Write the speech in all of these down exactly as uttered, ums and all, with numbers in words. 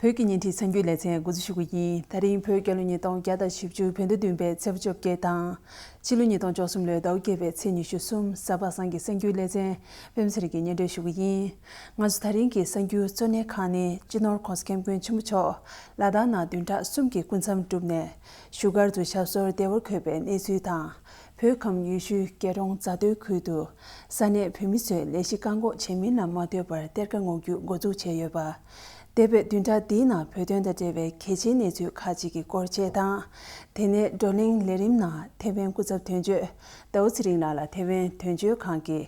བོད་ཀྱི་བརྙན་འཕྲིན་གསར་འགྱུར་ལེ་ཚན་འགོ་འཛུགས་ཞུ་གི་ཡིན། ད་རིང་བོད་རྒྱལ་ལོ་ཉིས་སྟོང་བརྒྱ་དང་བཞི་བཅུ་བོད་ཟླ་བདུན་པའི་ཚེས་པ་བཅོ་བརྒྱད་དང་། ཕྱི་ལོ་ཉིས་སྟོང་བཅུ་གསུམ་ལོའི་ཟླ་བ་བརྒྱད་པའི་ཚེས་ཉི་ཤུ་གསུམ། གཟའ་པ་སངས་ཀྱི་གསར་འགྱུར་ལེ་ཚན་པད་མ་ཚེ་རིང་གིས་སྙན་སྒྲོན་ཞུ་གི་ཡིན། ང་ཚོ་ད་རིང་གི་གསར་འགྱུར་གཙོ་གནད་ཁག་ནི། སྤྱི་ནོར་༸གོང་ས་༸སྐྱབས་མགོན་ཆེན་པོ་མཆོག་ལ་དྭགས་ནང་བདུན་ཕྲག་གསུམ་གྱི་སྐུ་མཚམས་གྲུབ་ནས་བཞུགས་སྒར་དུ་ཞབས་སོར་བདེ་བར་འཁོད་པའི་གནས་ཚུལ་དང་། བོད་ཁམས་ཡུལ་ཤུལ་རྒྱལ་རོང་རྫ་སྟོད་ཁུལ་དུ་ས་གནས་བོད་མི་ཚོས་ལས་གཞི་བཀག་འགོག་བྱེད་མིན་ལ་མ་ལྟོས་པར་གཏེར་ཁ་སྔོག་རྒྱུ་འགོ་འཛུགས་བྱས་ཡོད་པ། འདས་པའི་བདུན་ཕྲག་འདིའི་ནང་བོད་དོན་དང་འབྲེལ་བའི་གལ་ཆེའི་གནས་ཚུལ་ཁག་ཅིག་གི་སྐོར་བཅས་དང་། དེ་ནས་བགྲོ་གླེང་ལས་རིམ་ནང་ཐེ་ཝན་སྐུ་ཚབ་དོན་གཅོད་ཟླ་བ་ཚེ་རིང་ལགས་ལ་ཐེ་ཝན་དོན་གཅོད་ཁང་གི་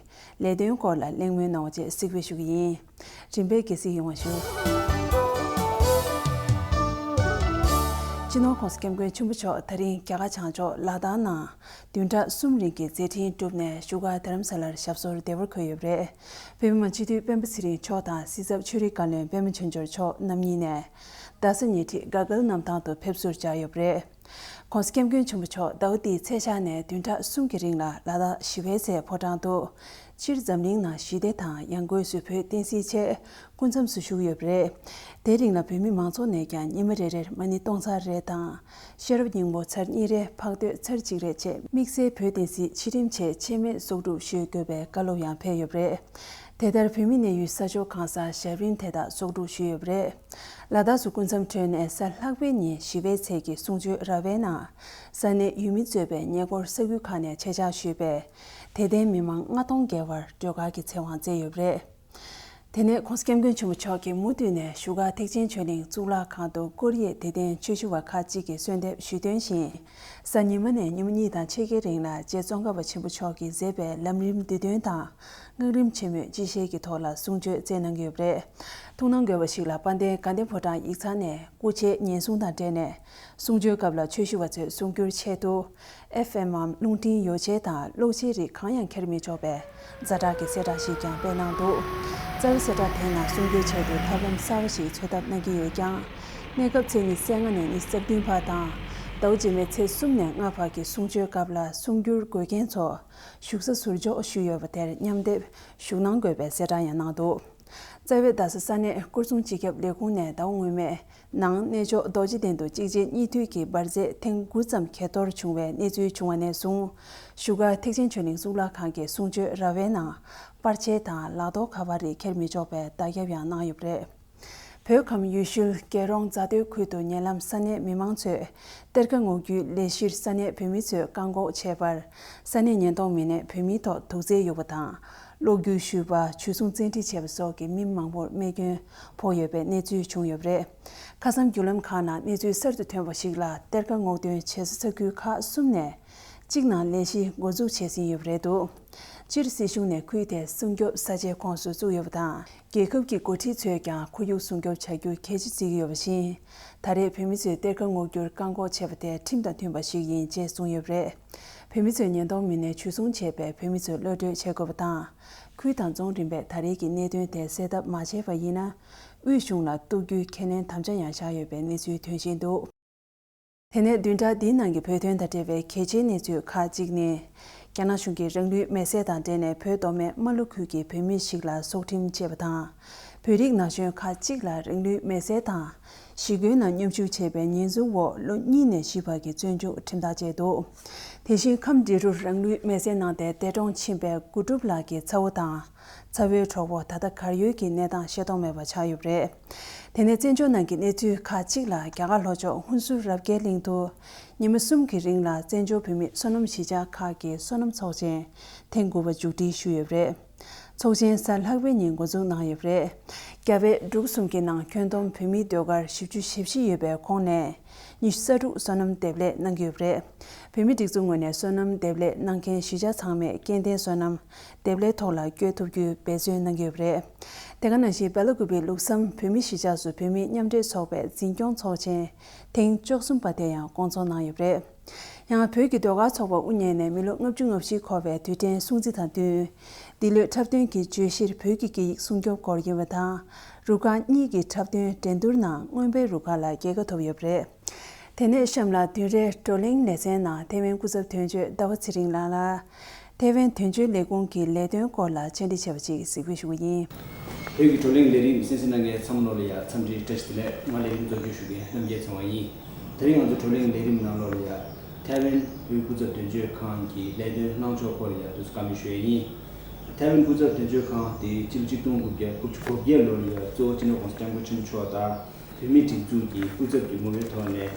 ལས་དོན་སྐོར་ལ་གླེང་མོལ་གནང་བ་བཅས་གཟིགས་འབུལ་ཞུ་གི་ཡིན། རིམ་པས་དགྱེས་གཟིགས་ཡོང་བ་ཞུ། སྤྱི་ནོར་༸གོང་ས་༸སྐྱབས་མགོན་ཆེན་པོ་མཆོག་ད་རིང་རྒྱ་གར་བྱང་ཕྱོགས་ལ་དྭགས་ནང་བདུན་ཕྲག་གསུམ་རིང་གི་མཛད་འཕྲིན་གྲུབ་ནས་བཞུགས་སྒར་རྡ་རམ་ས་ལར་ཞབས་སོར་བདེ་བར་འཁོད་ཡོད་པ་རེད། བོད་མི་མང་སྤྱི་འཐུས་སྤེན་པ་ཚེ་རིང་མཆོག་དང་སྲིད་ཚབ་ཆོས་རིག་བཀའ་བློན་པད་མ་ཆོས་འབྱོར་མཆོག་རྣམ་གཉིས་ནས་རྡ་ས་ཉེ་འཁྲིས་ག་གལ་གནམ་ཐང་དུ་ཕེབས་བསུར་བཅར་ཡོད་པ་རེད། ༸གོང་ས་༸སྐྱབས་མགོན་ཆེན་པོ་མཆོག་ཟླ་བ་འདིའི་ཚེས་ཤར་ནས་བདུན་ཕྲག་གསུམ་གྱི་རིང་ལ་ལ་དྭགས་ཞི་བའི་ཚལ་ཕོ་བྲང་དུ། སྤྱིར་འཛམ་གླིང་ནང་ཞི་བདེ་དང་ཡང་སྒོས་སུ་བོད་བསྟན་སྲིད་ཆེད་སྐུ་མཚམས་སུ་བཞུགས་ཡོད་པ་རེད། དེའི་རིང་ལ་བོད་མི་མང་ཚོགས་ནས་ཀྱང་ཉི་མ་རེ་རེར་མ་ཎི་སྟོང་ཚར་རེ་དང་། ཤེས་རབ་སྙིང་པོ་ཚར་གཉིས་རེ་ཕག་སྟོད་ཚར་གཅིག་རེ་བཅས་དམིགས་བསལ་བོད་བསྟན་སྲིད་ཕྱི་རིམ་ཆེད་ཆེད་མེད་གསོག་སྒྲུབ་ཞུ་དགོས་པའི་བཀའ་སློབ་ཡང་ཕེབས་ཡོད་པ་རེད། དེ་ལྟར་བོད་མི་གནས་ཡུལ་ས་ཕྱོགས་གང་སར་ཞབས་རིམ་དེ་དག་གསོག་སྒྲུབ་ཞུས་ཡོད་པ་རེད། ལ་དྭགས་སུ་སྐུ་མཚམས་གྲོལ་ནས་གཟའ་ལྷག་པའི་ཉིན་ཞི་བའི་ཚལ་གྱི་གསུང་ཆོས་ར་བའི་ནང་། ས་གནས་ཡུལ་མི་གཙོས་པའི་ཉེ་འཁོར་ས་ཁུལ་ཁག་ནས་ཆེད་བཅར་ཞུས་པའི་དད་ལྡན་མི་མང་ལྔ་སྟོང་བརྒལ་བར་སྒྲོལ་དཀར་གྱི་ཚེ་དབང་བསྩལ་ཡོད་པ་རེད། དེ་ནས་༸གོང་ས་༸སྐྱབས་མགོན་ཆེན་པོ་མཆོག་གིས་མུ་མཐུད་ནས་བཞུགས་སྒར་ཐེག་ཆེན་ཆོས་གླིང་གཙུག་ལག་ཁང་དུ་ཀོ་རི་ཡའི་དད་ལྡན་ཆོས་ཞུ་བ་ཁག་ཅིག་གིས་གསོལ་འདེབས་ཞུས་དོན་བཞིན། གཟའ་ཉི་མ་ནས་ཉིན་མོ་གཉིས་དང་ཕྱེད་ཀའི་རིང་ལ་རྗེ་ཙོང་ཁ་པ་ཆེན་པོ་མཆོག་གིས་མཛད་པའི་ལམ་རིམ་བསྡུས་དོན་དང་། སྔགས་རིམ་ཆེན་མོའི་སྤྱི་བཤད་ཀྱི་ཐོག་ལ་གསུང་ཆོས་སྩལ་གནང་གི་ཡོད་པ་རེད། ཐུགས་སྣང་དགོས་པ་ཞིག་ལ་དཔལ་ལྡན་དགའ་ལྡན་ཕོ་བྲང་ཡིག་ཚང་ནས་སྐུ་ཆས་ཉེན་སྲུང་དང་འབྲེལ་ནས། གསུང་ཆོས་སྐབས་ལ་ཆོས་ཞུ་བ་ཚོས་གསུང་སྒྱུར་ཆེད་དུ། ཨེཕ་ཨེམ་འམ་རླུང་འཕྲིན་ཡོ་བྱད་དང་གློག་ཆས་རིགས་གང་ཡང་འཁྱེར་མི་ཆོག་པའི་ཛ་དྲག་གི་གསལ་བསྒྲགས་ཤིག་ཀྱང་སྤེལ་གནང་འདུག། རྩ་བའི་གསལ་བསྒྲགས་དེའི་ནང་གསུང་སྒྱུར་ཆེད་དུ་ཐབས་ལམ་གསར་བ་ཞིག་འཚོལ་ཐབས་གནང་གི་ཡོད་ཀྱང་། གནས་སྐབས་ཚེས་ཉི་ཤུ་རྩ་ལྔ་ནས་ཉི་ཤུ་རྩ་བདུན་བར་དང་། ཟླ་བ་རྗེས་མའི་ཚེས་གསུམ་ནས་ལྔ་བར་གྱི་གསུང་ཆོས་སྐབས་ལ་གསུང་སྒྱུར་དགོས་མཁན་ཚོ་བཞུགས་ས་ཟུར་འཇོག་ཞུས་ཡོད་པ་དེར་མཉམ་སྡེབ་ཞུགས་གནང་དགོས་པའི་གསལ་བསྒྲགས་ཡང་གནང་འདུག། རྩ་བའི་རྡ་ས་ས་གནས་སྐོར་སྲུང་སྤྱི་ཁྱབ་ལས་ཁུངས་ནས་ཟླ་བ་སྔོན་མའི་ནང་གནས་མཆོག་རྡོ་རྗེ་གདན་དུ་གཅིག་རྗེས་གཉིས་མཐུད་ཀྱིས་འབར་རྫས་ཐེངས་དགུ་ཙམ་གྱེས་གཏོར་བྱུང་བའི་གནས་ཚུལ་བྱུང་བ་ནས་བཟུང་། བཞུགས་སྒར་ཐེག་ཆེན་ཆོས་གླིང་གཙུག་ལག་ཁང་གི་གསུང་ཆོས་ར་བའི་ནང་པར་ཆས་དང་ལག་ཐོགས་ཁ་པར་རིགས་འཁྱེར་མི་ཆོག་པའི་བརྡ་ཁྱབ་ཡང་གནང་ཡོད་པ་རེད། བོད་ཁམས་ཡུལ་ཤུལ་རྒྱལ་རོང་རྫ་སྟོད་ཁུལ་དུ་ཉེ་ལམ་ས་གནས་མི་མང་ཚོས་གཏེར་ཁ་སྔོག་རྒྱུའི་ལས་གཞིར་ས་གནས་བོད་མི་ཚོས་བཀག་འགོག་བྱས་པར། ས་གནས་ཉེན་རྟོག་མི་སྣས་བོད་མིའི་ཐོག་དུག་རྫས་གཡུགས་པ་དང་། གློག་རྒྱུག་གཞུས་པ། ཇུས་བཟུང་བཙན་ཁྲིད་བྱས་པ་སོགས་ཀྱིས་མི་མང་པོར་རྨས་སྐྱོན་ཕོག་ཡོད་པའི་གནས་ཚུལ་བྱུང་ཡོད་པ་རེད། ཁ་སང་བརྒྱུད་ལམ་ཁག་ནང་གནས་ཚུལ་གསར་དུ་ཐོན་པ་ཞིག་ལ། གཏེར་ཁ་སྔོག་འདོན་བྱེད་ས་ས་ཁུལ་ཁག་གསུམ་ནས་གཅིག་ནང་ལས་གཞི་འགོ་འཛུགས་བྱས་ཟིན་ཡོད་པ་རེད་འདུག། སྤྱིར་སྲིད་གཞུང་ནས་ཁུལ་དེ་སྲུང་སྐྱོབ་ས་ཆའི་ཁོངས་སུ་བཙུགས་ཡོད་པ་དང་། རྒྱལ་ཁབ་ཀྱི་འགོ་ཁྲིད་ཚོས་ཀྱང་ཁོར་ཡུག་སྲུང་སྐྱོབ་བྱ་རྒྱུ་གལ་ཆེ་བརྩི་གི་ཡོད་པ་བཞིན། ད་རེས་བོད་མི་ཚོས་གཏེར་ཁ་སྔོག་རྒྱུར་བཀག་འགོག་བྱས་པ་དེ་ཁྲིམས་དང་མཐུན་པ་ཞིག་ཡིན་ཅེས་གསུངས་ཡོད་པ་རེད། བོད་མི་ཚོས་ཉེན་རྟོག་མི་སྣས་ཇུས་བཟུང་བྱས་པའི་བོད་མི་ཚོས་གློད་གྲོལ་བྱེད་དགོས་པ་དང་། ཁུལ་དང་རྫོང་རིམ་པས་ད་རེས་ཀྱི་གནད་དོན་དེ་སེལ་ཐབས་མ་བྱས་པ་ཡིན་ན། དབུས་གཞུང་ལ་གཏུག་རྒྱུའི་ཁས་ལེན་དམ་བཅའ་ཡང་བཞག་ཡོད་པའི་གནས་ཚུལ་ཐོན་བཞིན་འདུག། དེ་ནས་བདུན་ཕྲག་འདིའི་ནང་གི་བོད་དོན་དང་འབྲེལ་བའི་གལ་ཆེའི་གནས་ཚུལ་ཁག་ཅིག་ནི། རྒྱ་ནག་གཞུང་གིས་རང་ལུས་མེར་སྲེག་དང་འབྲེལ་ནས་བོད་མདོ་སྨད་རྨ་ལྷོ་ཁུལ་གྱི་བོད་མི་ཞིག་ལ་སྲོག་ཁྲིམས་བཅད་པ་དང་། བོད་རིགས་ན་གཞོན་ཁག་ཅིག་ལ་རང་ལུས་མེར་སྲེག་དང་། ཞི་རྒོལ་ནང་མཉམ་ཞུགས་བྱས་པའི་ཉེས་འཛུགས་འོག་ལོ་གཉིས་ནས་བཞི་བར་གྱི་བཙོན་འཇུག་ཁྲིམས་ཐག་བཅད་འདུག། དེ་བཞིན་ཁམས་འབྲི་རུར་རང་ལུས་མེར་སྲེག་གནང་སྟེ་འདས་གྲོངས་ཕྱིན་པའི་དགུ་སྒྲུབ་ལགས་ཀྱི་ཚ་བོ་དང་། ཚ་བོའི་གྲོགས་པོ་ད་ལྟ་གར་ཡོད་ཀྱི་གནས་སྟངས་ཤེས་རྟོགས་མེད་པ་ཆགས་ཡོད་པ་རེད། དེ་ནས་བཙན་བྱོལ་ནང་གི་གནས་ཚུལ་ཁག་ཅིག་ལ། རྒྱ་གར་ལྷོ་ཕྱོགས་ཧུན་སུར་རབ་རྒྱས་གླིང་དུ་ཉི་མ་གསུམ་གྱི་རིང་ལ་བཙན་བྱོལ་བོད་མི་སོ་ནམ་གཞིས་ཆགས་ཁག་གི་སོ་ནམ་ཚོགས་ཆེན་ཐེངས་དགུ་པ་མཇུག་སྒྲིལ་ཞུས་ཡོད་པ་རེད། ཚོགས་ཆེན་གཟའ་ལྷག་པའི་ཉིན་འགོ་འཛུགས་གནང་ཡོད་པ་རེད། རྒྱ་བལ་འབྲུག་གསུམ་གྱི་ནང་ཁྱོན་བསྡོམས་བོད་མིའི་ཟློས་གར་བཞི་བཅུ་ཞེ་བཞི་ཡོད་པའི་ཁོངས་ནས། ཉི་ཤུ་རྩ་དྲུག་སོ་ནམ་འདེབས་ལས་གནང་གི་ཡོད་པ་རེད། བོད་མིའི་སྒྲིག་འཛུགས་ངོས་ནས་སོ་ནམ་འདེབས་ལས་གནང་མཁན་གཞིས་ཆགས་ཚང་མས་སྐྱེ་ལྡན་སོ་ནམ་འདེབས་ལས་ཐོག་ལ་བསྐྱོད་ཐུབ་རྒྱུའི་འབད་བརྩོན་གནང་གི་ཡོད་པ་རེད། དེ་ག་ནང་བཞིན་སྦེ་ལ་ཀུ་པེ་ལུགས་བསམ་བོད་མིའི་གཞིས་ཆགས་སུ་བོད་མིའི་མཉམ་འབྲེལ་ཚོགས་པའི་འཛིན་སྐྱོང་ཚོགས་ཆེན་ཐེངས་བཅུ་གསུམ་པ་དེ་ཡང་བསྐོང་ཚོགས་གནང་ཡོད་པ་རེད། ཡང་བོད་ཀྱི་ཟློས་གར་ཚོགས་པ་དབུ་བརྙེས་ནས་མི་ལོ་ལྔ་བཅུ་ང་བཞི་འཁོར་བའི་དུས་དྲན་སྲུང་བརྩི་དང་བསྟུན། འདི་ལོའི་འཁྲབ་སྟོན་གྱི་བརྗོད་གཞིར་བོད་ཀྱི་སྐད་ཡིག་སྲུང་སྐྱོབ་སྐོར་ཡིན་པ་དང་། རུ་ཁག་གཉིས་ཀྱི་འཁྲབ་སྟོན་འགྲན་བསྡུར་ནང་རྔོན་པའི་རུ་ཁག་ལ་རྒྱལ་ཁ་ཐོབ་ཡོད་པ་རེད། དེ་ནས་གཤམ་ལ་བདུན་རེའི་བགྲོ་གླེང་ལེ་ཚན་ནང་ཐེ་ཝན་སྐུ་ཚབ་དོན་གཅོད་ཟླ་བ་ཚེ་རིང་ལགས་ལ། ཐེ་ཝན་དོན་གཅོད་ལས་ཁུངས་ཀྱི་ལས་དོན་སྐོར་ལ་བཅར་འདྲི་བྱས་པ་ཅིག་གཟིགས་འབུལ་ཞུ་གི་ཡིན། བོད་ཀྱི་བགྲོ་གླེང་ལས་རིམ་གསན་གཟིགས་གནང་མཁན་ཚང་མ་ལོ་ལ་ཡ་འཚམས་འདྲི་བཀྲ་ཤིས་བདེ་ལེགས། ང་ལས་རིམ་གཙོ་སྐྱོང་ཞུ་མཁན་རྣམ་རྒྱལ་ཚེ་དབང་ཡིན། དེ་རིང་ང་ཚོ་བགྲོ་གླེང་ལས་རིམ་ནང་ལོ་ལ་ཡ་ཐའེ་ཝན་བོད་སྐུ་ཚབ་དོན་གཅོད་ཁང་གི་ལས་དོན་གནང་ཕྱོགས་སྐོར་ལ་ཡ་དུས་བཀའ་མོལ་ཞུ་ཡ་ཡིན། ཐའེ་ཝན་སྐུ་ཚབ་དོན་གཅོད་ཁང་དེ་སྤྱི་ལོ་ཆིག་སྟོང་དགུ་བརྒྱ་དགུ་བཅུ་གོ་བརྒྱད་ལོ་ལ་ཡ་གཙོ་བོ་སྤྱི་ནོར་༸གོང་ས་༸སྐྱབས་མགོན་ཆེན་པོ་མཆོག་དང་བོད་མིའི་སྒྲིག་འཛུགས་ཀྱི་སྐུ་ཚབ་ཀྱི་ངོ་བོའི་ཐོག་ནས།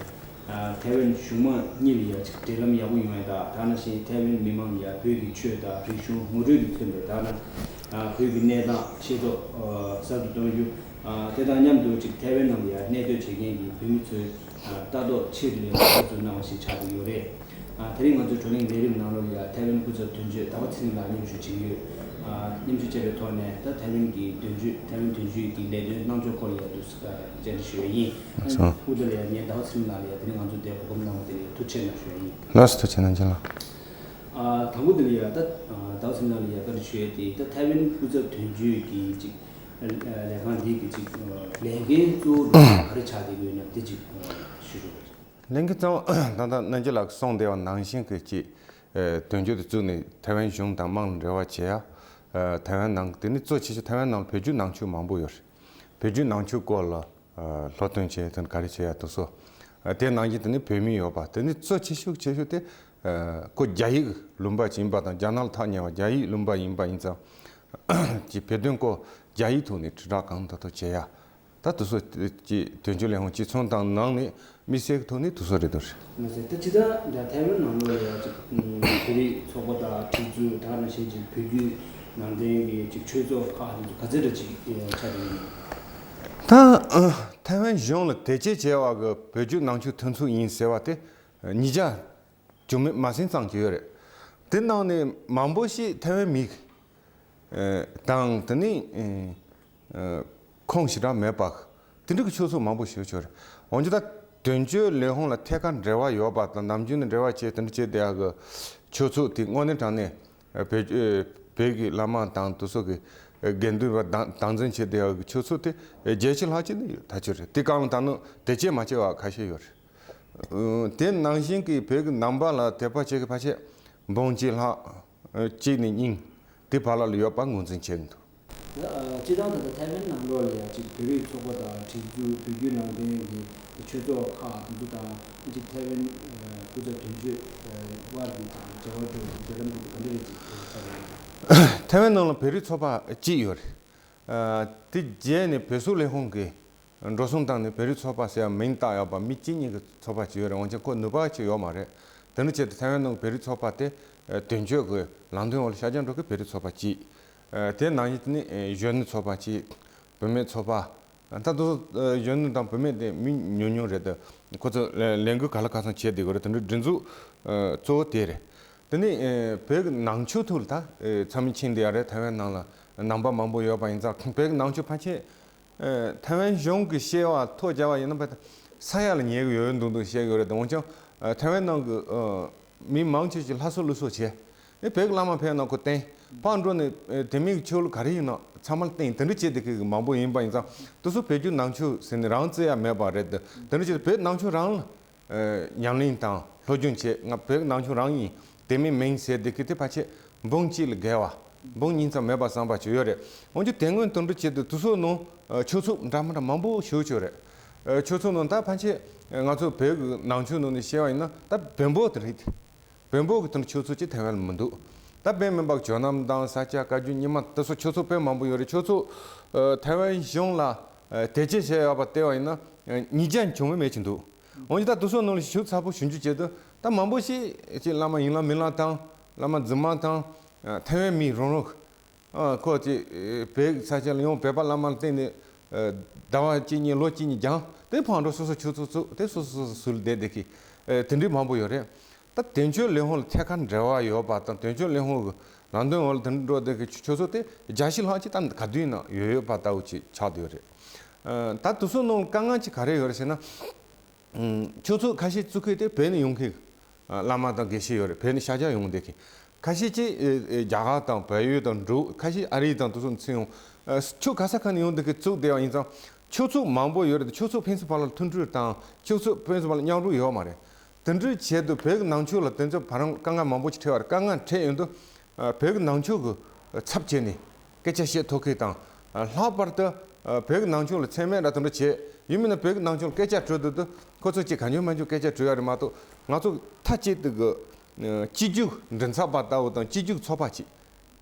ཐའེ་ཝན་གཞུང་མང་གཉིས་ལ་ཡ་གཅིག་འབྲེལ་ལམ་ཡག་པོ་ཡོང་ཡ་དང་། དེ་ནང་བཞིན་ཐའེ་ཝན་མི་མང་ལ་ཡ་བོད་ཀྱི་ཆོས་དང་རིག་གཞུང་ངོ་སྤྲོད་ཀྱིས་མཚོན་པའི་དེ་ནང་བོད་ཀྱི་གནས་སྟངས་ཤེས་རྟོགས་ཟབ་ཏུ་གཏོང་རྒྱུ། དེ་དང་མཉམ་དུ་གཅིག་ཐའེ་ཝན་ནང་ལ་ཡ་གནས་སྡོད་བྱེད་མཁན་གྱི་བོད་མི་ཚོའི་ལྟ་རྟོག་ཆེ་རུ་ལ་ཡ་འཛུགས་གནང་བ་ཞིག་ཆགས་ཀྱི་ཡོད་རེད། དེ་རིང་ང་ཚོའི་བགྲོ་གླེང་ལས་རིམ་ནང་ལོ་ལ་ཡ་ཐའེ་ཝན་སྐུ་ཚབ་དོན་གཅོད་ཟླ་བ་ཚེ་རིང་ལགས་མཉམ་ཞུགས་བྱེད་ཀྱི་ཡོད། མཉམ་ཞུགས་བྱས་པའི་ཐོག་ནས་ད་ཐའེ་ཝན་གྱི་དོན་གཅོད་ཐའེ་ཝན་དོན་གཅོད་ཀྱི་ལས་དོན་གནང་ཕྱོགས་སྐོར་ལ་ཡ་དུས་བཅར་འདྲི་ཞུ་བ་ཡིན། སྐུ་ཚབ་ལ་ཡ་ངས་ཟླ་བ་ཚེ་རིང་ལགས་ལ་ཡ་དེ་རིང་ང་ཚོ་འདིར་གོ་སྐབས་གནང་བ་དེ་ལ་ཡ་ཐུགས་རྗེ་ཆེ་གནང་ཞུ་བ་ཡིན། ལགས་སོ། ཐུགས་རྗེ་གནང་། རྒན་ལགས། ཨ། དང་པོ་དེ་ལ་ཡ་ད་ཨ་ཟླ་བ་ཚེ་རིང་ལགས་ལ་ཡ་བཀའ་འདྲི་ཞུ་ཡ་དེ། ད་ཐའེ་ཝན་སྐུ་ཚབ་དོན་གཅོད་ཀྱི་ཅིག་ལས་ཁང་འདི་གི་ཅིག་ལས་འགན་གཙོ་བོ་ག་རེ་ཆགས་བསྡད་ཀྱི་ཡོད་ན་དེ་ཅིག་ཞུ་རོགས། ལས་འགན་གཙོ་བོ་ད་ལྟ་རྣམ་རྒྱལ་ལགས་གསུངས་བསྡད་པ་ནང་བཞིན་གྱི་ཅིག་དོན་གཅོད་དེ་བཙུགས་ནས་ཐའེ་ཝན་གཞུང་དང་དམངས་ལ་འབྲེལ་བ་བྱེད་ཡ། ཐའེ་ཝན་ནང་དེ་ནི་གཙོ་ཆེ་ཤོས་ཐའེ་ཝན་ནང་ལ་བོད་བརྒྱུད་ནང་ཆོས་མང་པོ་ཡོད་རེད། བོད་བརྒྱུད་ནང་ཆོས་སྐོར་ལ་སློབ་སྟོན་བྱས། དེ་ག་རེ་བྱེད་ཡ་དེ་ཚོ། དེ་ནང་བཞིན་དེ་ནི་བོད་མི་ཡོད་པ་དེ་ནི་གཙོ་ཆེ་ཤོས་ཆེ་ཤོས་དེ་ཁོ་རྒྱ་ཡིག་ལུང་པ་ཅིག་ཡིན་པ་དང་། རྒྱ་ནག་ལ་ཐག་ཉེ་བ་རྒྱ་ཡིག་ལུང་པ་ཡིན་པ་ཡིན་ཙང་། ཅིག་བོད་དོན་སྐོར་རྒྱ་ཡིག་ཐོག་ནས་དྲིལ་བསྒྲགས་གང་ཐུབ་ཐུབ་བྱེད་ཡ། ད་དེ་ཚོ་ཅིག་དོན་གཅོད་ལས་ཁུངས་ཅིག་ཚོང་དང་ནང་ནས་དམིགས་བསལ་གྱི་ཐོག་ནས་དེ་ཚོ་རེད་འདུག་རེད། མ་ཟད་ད་ཅི་ད་འདྲ་ཐའེ་ཝན་ནང་ལོགས་ལ་ཡ་ཅིག་བོད་རིགས་ཚོགས་པ་དང་སྒྲིག་འཛུགས། དེ་ནང་བཞིན་ཅིག་བོད་བརྒྱུད་ནང་བསྟན་གྱི་ཅིག་ཆོས་ཚོགས་ཁག་དེ་ཚོ་ག་ཚོད་འདྲ་ཅིག་ཆགས་བསྡད་ཡོད། ད་ཐའེ་ཝན་གཞུང་ལ་དད་གཅེས་བྱས་པ་གི་བོད་བརྒྱུད་ནང་ཆོས་མཐུན་ཚོགས་ཡིན་ཟེར་བ་དེ་ཉིས་བརྒྱ་བཅུ་མེད་མ་ཟིན་ཙམ་ཅིག་ཡོད་རེད། དེ་ནང་ནས་མང་པོ་ཞིག་ཐའེ་ཝན་མི་དང་། དེ་ནས་ཁོངས་ཞེ་དྲག་མེད་པ་དེ་འདྲ་གི་ཆོས་ཚོགས་མང་པོ་ཞིག་ཡོད་རེད། འོན་ཀྱང་ད་དོན་གཅོད་ལས་ཁུངས་ལ་ཐད་ཀར་འབྲེལ་བ་ཡོད་པ་དང་། ནམ་རྒྱུན་ནས་འབྲེལ་བ་བྱས། དེ་འདྲ་བྱས་བསྡད་ཡ་གི་ཆོས་ཚོགས་དེ་དངོས་གནས་དྲང་གནས་བོད་བོད་ཀྱི་བླ་མ་དང་དེ་ཚོ་གི་དགེ་འདུན་པ་དང་དམ་འཛིན་བྱས་བསྡད་ཡ་གི་ཆོས་ཚོགས་དེ་བརྒྱད་ཅུ་ལྷག་ཅིག་ནི་ཡོད་ཐག་ཆོད་རེད། དེ་གང་ལ་ད་ནི་དད་གཅེས་མ་བྱས་པ་ཁ་ཤས་ཡོད་རེད། དེ་ནང་བཞིན་གྱི་བོད་ཀྱི་ནང་པ་ལ་དད་པ་བྱེད་མཁན་ཕལ་ཆེར་འབུམ་གཅིག་ལྷག་གཅིག་ནས་གཉིས་དེ་བར་ལ་ཡོད་པ་ངོས་འཛིན་བྱེད་ཀྱི་འདུག། ད་སྤྱིར་བཏང་ད་ལྟ་ཐའེ་ཝན་ནང་ལོགས་ལ་ཡ་ཅིག་བོད་རིགས་ཚོགས་པ་དང་སྒྲིག་འཛུགས། བོད་བརྒྱུད་ནང་བསྟན་གྱི་ཆོས་ཚོགས་ཁག་དེ་ཚོ་དང་ཅིག་ཐའེ་ཝན་སྐུ་ཚབ་དོན་གཅོད་དབར་གྱི་འབྲེལ་བ་དེ་འབྲེལ་ལམ་དེ་ག་འདྲ་རེད་ཅིག་ཆགས་ཡོད། ཐའེ་ཝན་ནང་ལ་བོད་རིགས་ཚོགས་པ་གཅིག་ཡོད་རེད། དེ་རྗེས་ནས་བོད་སོག་ལས་ཁུངས་ཀྱིས་འགྲོ་སོང་བཏང་ནས་བོད་རིགས་ཚོགས་པ་ཟེར་ཡ་མིང་བཏགས་ཡོད་པ་མི་གཅིག་གཉིས་ཀྱི་ཚོགས་པ་ཅིག་ཡོད་རེད། འོན་ཀྱང་ཁོ་ནུས་པ་ཅིག་ཡོད་མ་རེད། དེ་འདྲ་བྱས་ཏེ་ཐའེ་ཝན་ནང་གི་བོད་རིགས་ཚོགས་པ་དེ་དོན་གཅོད་ཀྱི་ལམ་སྟོན་འོག་ལ་ཤར་རྒྱག་འགྲོ་མཁན་བོད་རིགས་ཚོགས་པ་གཅིག། དེ་ནང་བཞིན་དེ་ནས་གཞོན་ནུ་ཚོགས་པ་གཅིག། བུད་མེད་ཚོགས་པ། ད་དུང་གཞོན་ནུ་དང་བུད་མེད་དེ་མི་ཉུང་ཉུང་རེད་དེ། ཁོ་ཚོ་ལས་འགུལ་ག་ལ་གང་འཚམ་བྱས་བསྡད་ཀྱི་རེད། དེ་འདྲའི་སྒྲིག་འཛུགས་གཙོ་བོ་དེ་རེད། དེ་ནས་བོད་ཀྱི་ནང་ཆོས་ཐོག་ལ་ད་མཚམས་ཕྱིན་བསྡད་ཡ་རེད། ཐའེ་ཝན་ནང་ལ་ནང་པ་མང་པོ་ཡོད་པ་ཡིན་ཙང་། བོད་ཀྱི་ནང་ཆོས་ཕལ་ཆེར་ཐའེ་ཝན་གཞུང་གི་བཤད་པ་ཐོག་བརྒྱབ་པ་ཡིན་ན་ཕལ་ཆེར་ས་ཡ་ལ་ཉེ་གི་ཡོད་ཡོད་འདུག་འདུག་བཤད་ཀྱི་ཡོད་རེད་དེ། འོན་ཀྱང་ཐའེ་ཝན་ནང་གི་མི་མང་ཆེ་ཞིག་ལྷ་གསོལ་ལུགས་སྲོལ་བྱེད། ཨེ་བོད་ཀྱི་བླ་མ་ཕེབས་ན་ཁོ་བསྟེན། ཕར་འགྲོ་ནས་ཨེ་དེ་མིན་གྱི་ཆོས་ལུགས་ག་རེ་ཡིན་ན་ཚང་མ་ལ་བསྟེན། དེ་འདྲ་བྱས་བསྡད་མཁན་གྱི་མང་པོ་ཡིན་པ་ཡིན་ཙང་། དེ་ཚོ་བོད་བརྒྱུད་ནང་ཆོས་ཟེར་ནས་རང་བརྩི་ཡ་མེད་པ་རེད་དེ། དེ་འདྲ་བྱས་བོད་ནང་ཆོས་རང་ལ་ཨེ་ཉམས་ལེན་དང་སློབ་སྦྱོང་བྱེད། ང་བོད་ནང་ཆོས་རང་ཡིན། དེ་མིན་མིན་ཟེར་བསྡད་མཁན་དེ་ཕལ་ཆེར་འབུམ་གཅིག་ལས་བརྒལ་བ། འབུམ་གཉིས་ཙམ་མེད་པ་བསམ་པ་ཅིག་ཡོད་རེད། འོན་ཀྱང་དེ་སྔོན་དེ་འདྲ་བྱས་དུས་དེ་ཚོ་ནང་ཨེ་ཆོས་ཚོགས་འདྲ་མི་འདྲ་མང་པོ་ཞེ་པོ་ཅིག་ཡོད་རེད། ཨེ་ཆོས་ཚོགས་ནང་ད་ཕལ་ཆེར་ང་ཚོ་བོད་ཀྱི་ནང་ཆོས་ནང་ནས་བཤད་པ་ཡིན་ན་ད་བོན་པོ་དེ་རེད། བོན་པོ་གི་དོན་ཆོས་ཚོགས་ཅིག་ཐའེ་ཝན་ལ་མི་འདུག། ད་བོན་མིན་པ་ཇོ་ནང་དང་ས་སྐྱ་བཀའ་བརྒྱུད་རྙིང་མ་དེ་སོགས་ཆོས་ཚོགས་དཔེ་མང་པོ་ཡོད་རེད། ཆོས་ཚོགས་ཨ་ཐའེ་ཝན་གཞུང་ལ་ཨ་དད་གཅེས་བྱས་ཡོད་པ་བལྟས་པ་ཡིན་ན་ཨ་ཉིས་བརྒྱ་བྱུང་མེད་མེད་ཅིག་འདུག། འོན་ཀྱང་ད་དེ་ཚོ་ནང་ལ་ཞིབ་ཚགས་པོ་ཞིབ་འཇུག་བྱས་དུས་ད་མང་པོ་ཞིག་ཅིག་བླ་མ་ཡིན་ལ་མིན་ལ་དང་བླ་མ་རྫུན་མ་དང་ཨ་ཐའེ་ཝན་མི་རང་རང་ཨ་ཁོ་ཅིག་བོད་ས་ཆ་ལ་ཡང་བོད་པ་བླ་མ་ལ་བརྟེན་ནས་ཨ་ཟླ་བ་གཅིག་གཉིས་ལོ་གཅིག་གཉིས་སྦྱངས། དེ་ཕར་འགྲོ་སོ་སོ་ཆོས་ཚོགས་བཙུགས། དེ་སོ་སོ་སོ་སོ་སུ་ལ་བསྡད་བསྡད་ཀྱི་ཨ་དེ་འདྲའི་མང་པོ་ཡོད་རེད། ད་དོན་གཅོད་ལས་ཁུངས་ལ་ཐད་ཀར་འབྲེལ་བ་ཡོད་པ་དང་། དོན་གཅོད་ལས་ཁུངས་ཀྱི་ལམ་སྟོན་འོག་ལ་དེ་འདྲ་འགྲོ་བསྡད་ཀྱི་ཆོས་ཚོགས་དེ་བརྒྱ་ཆ་ལྷག་ཅིག་ད་ག་དུས་ཡིན་ན་ཡོད་ཡོད་པ་ལྟ་བུ་ཅིག་ཆགས་བསྡད་ཡོད་རེད། ཨ་ད་དེ་ཚོ་ནང་དཀའ་ངལ་ཅིག་ག་རེ་ཡོད་རེད་ཟེར་ན། ཨམ་ཆོས་ཚོགས་ཁ་ཤས་བཙུགས་མཁན་དེ་བོད་ནས་ཡོང་མཁན་ཨ་བླ་མ་དང་དགེ་བཤེས་ཡོད་རེད། བོད་ནས་ཤར་རྒྱག་ཡོང་བསྡད་མཁན། ཁ་ཤས་ཅིག་ཨེ་ཨེ་རྒྱ་གར་དང་བལ་ཡུལ་དང་འབྲུག། ཁ་ཤས་ཨ་རི་དང་དེ་ཚོ་ནས་ཚུར་ཡོང་། ཨ་ཆོས་ག་ས་ག་ནས་ཡོང་བསྡད་མཁན་བཙུགས་བསྡད་པ་ཡིན་ཙང་། ཆོས་ཚོགས་མང་པོ་ཡོད་རེད་དེ། ཆོས་ཚོགས་ཕན་ཚུན་བར་ལ་མཐུན་སྒྲིལ་དང་། ཆོས་ཚོགས་ཕན་ཚུན་བར་ལ་མཉམ་རུབ་ཡོད་མ་རེད། དེ་འདྲའི་ཆེད་དུ་བོད་ཀྱི་ནང་ཆོས་ལ་དེ་ཚོ་བར་དཀའ་ངལ་མང་པོ་ཅིག་འཕྲད་པ་རེད། དཀའ་ངལ་འཕྲད་ཡོང་དུས་ཨ་བོད་ཀྱི་ནང་ཆོས་ཀྱི་ཚབ་བྱས་ནས་སྐད་ཆ་བཤད་ཐུབ་མཁན་དང་ ལྷག་པར་དུ་བོད་ཀྱི་ནང་ཆོས་ལ་མཚན་སྨད་ར་དེ་འདྲ་བྱས་ཡིན་མིན་ན། བོད་ཀྱི་ནང་ཆོས་ལ་སྐད་ཆ་དྲིས་དུས་དུ་ཁོ་ཚོ་གཅིག་གང་བྱུང་མང་བྱུང་སྐད་ཆ་དྲིས་ཡ་རེད་མ་གཏོགས། ང་ཚོ་མཐའ་གཅིག་ཏུ་གི་གཅིག་གྱུར་མགྲིན་ཚབ་པ་ལྟ་བུ་དང་གཅིག་གྱུར་ཚོགས་པ་གཅིག་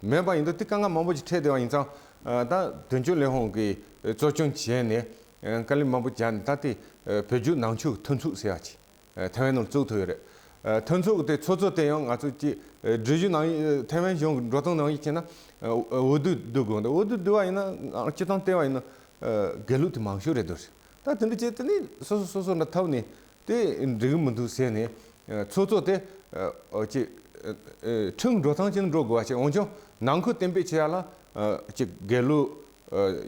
མེད་པ་ཡིན་དུས། དེ་དཀའ་ངལ་མང་པོ་ཞིག་འཕྲད་བསྡད་པ་ཡིན་ཙང་། ད་དོན་གཅོད་ལས་ཁུངས་ཀྱིས་གཙོ་སྐྱོང་བྱས་ནས་དཀའ་ལས་མང་པོ་བརྒྱབ་ནས། ད་དེ་བོད་བརྒྱུད་ནང་ཆོས་མཐུན་ཚོགས་ཟེར་ཡ་གཅིག་ཐའེ་ཝན་ནང་བཙུགས་ཐུབ་ཡོད་རེད། མཐུན་ཚོགས་དེ་ཚོགས་གཙོ་དེ་ཡང་ང་ཚོ་གི་སྒྲིག་གཞི་ནང་། ཐའེ་ཝན་གཞུང་གི་འགྲོ་སྟངས་ནང་བཞིན་བྱས་ན། འོས་བསྡུ་བསྡུ་དགོས་འདུག་འོས་བསྡུ་བསྡུ་བ་ཡིན་ན། སྤྱི་བཏང་བལྟས་པ་ཡིན་ན་དགེ་ལུགས་དེ་མང་ཤོས་རེད་འདུག་ད་དེ་འདྲ་བྱས་དེ་ནི་སོ་སོ་སོ་སོ་འདྲ་ཐབས་ནས་དེ་འགྲིག་གི་མི་འདུག་ཟེར་ནས། ཚོགས་གཙོ་དེ་ཅིག་ཁྲིམས་འགྲོ་སྟངས་ཅན་འགྲོ་དགོས་པ་བྱས། འོན་ཀྱང་ནང་ཁུལ་གཏན་འབེབས་བྱེད་ཡ་ལ་ཅིག་དགེ་ལུགས།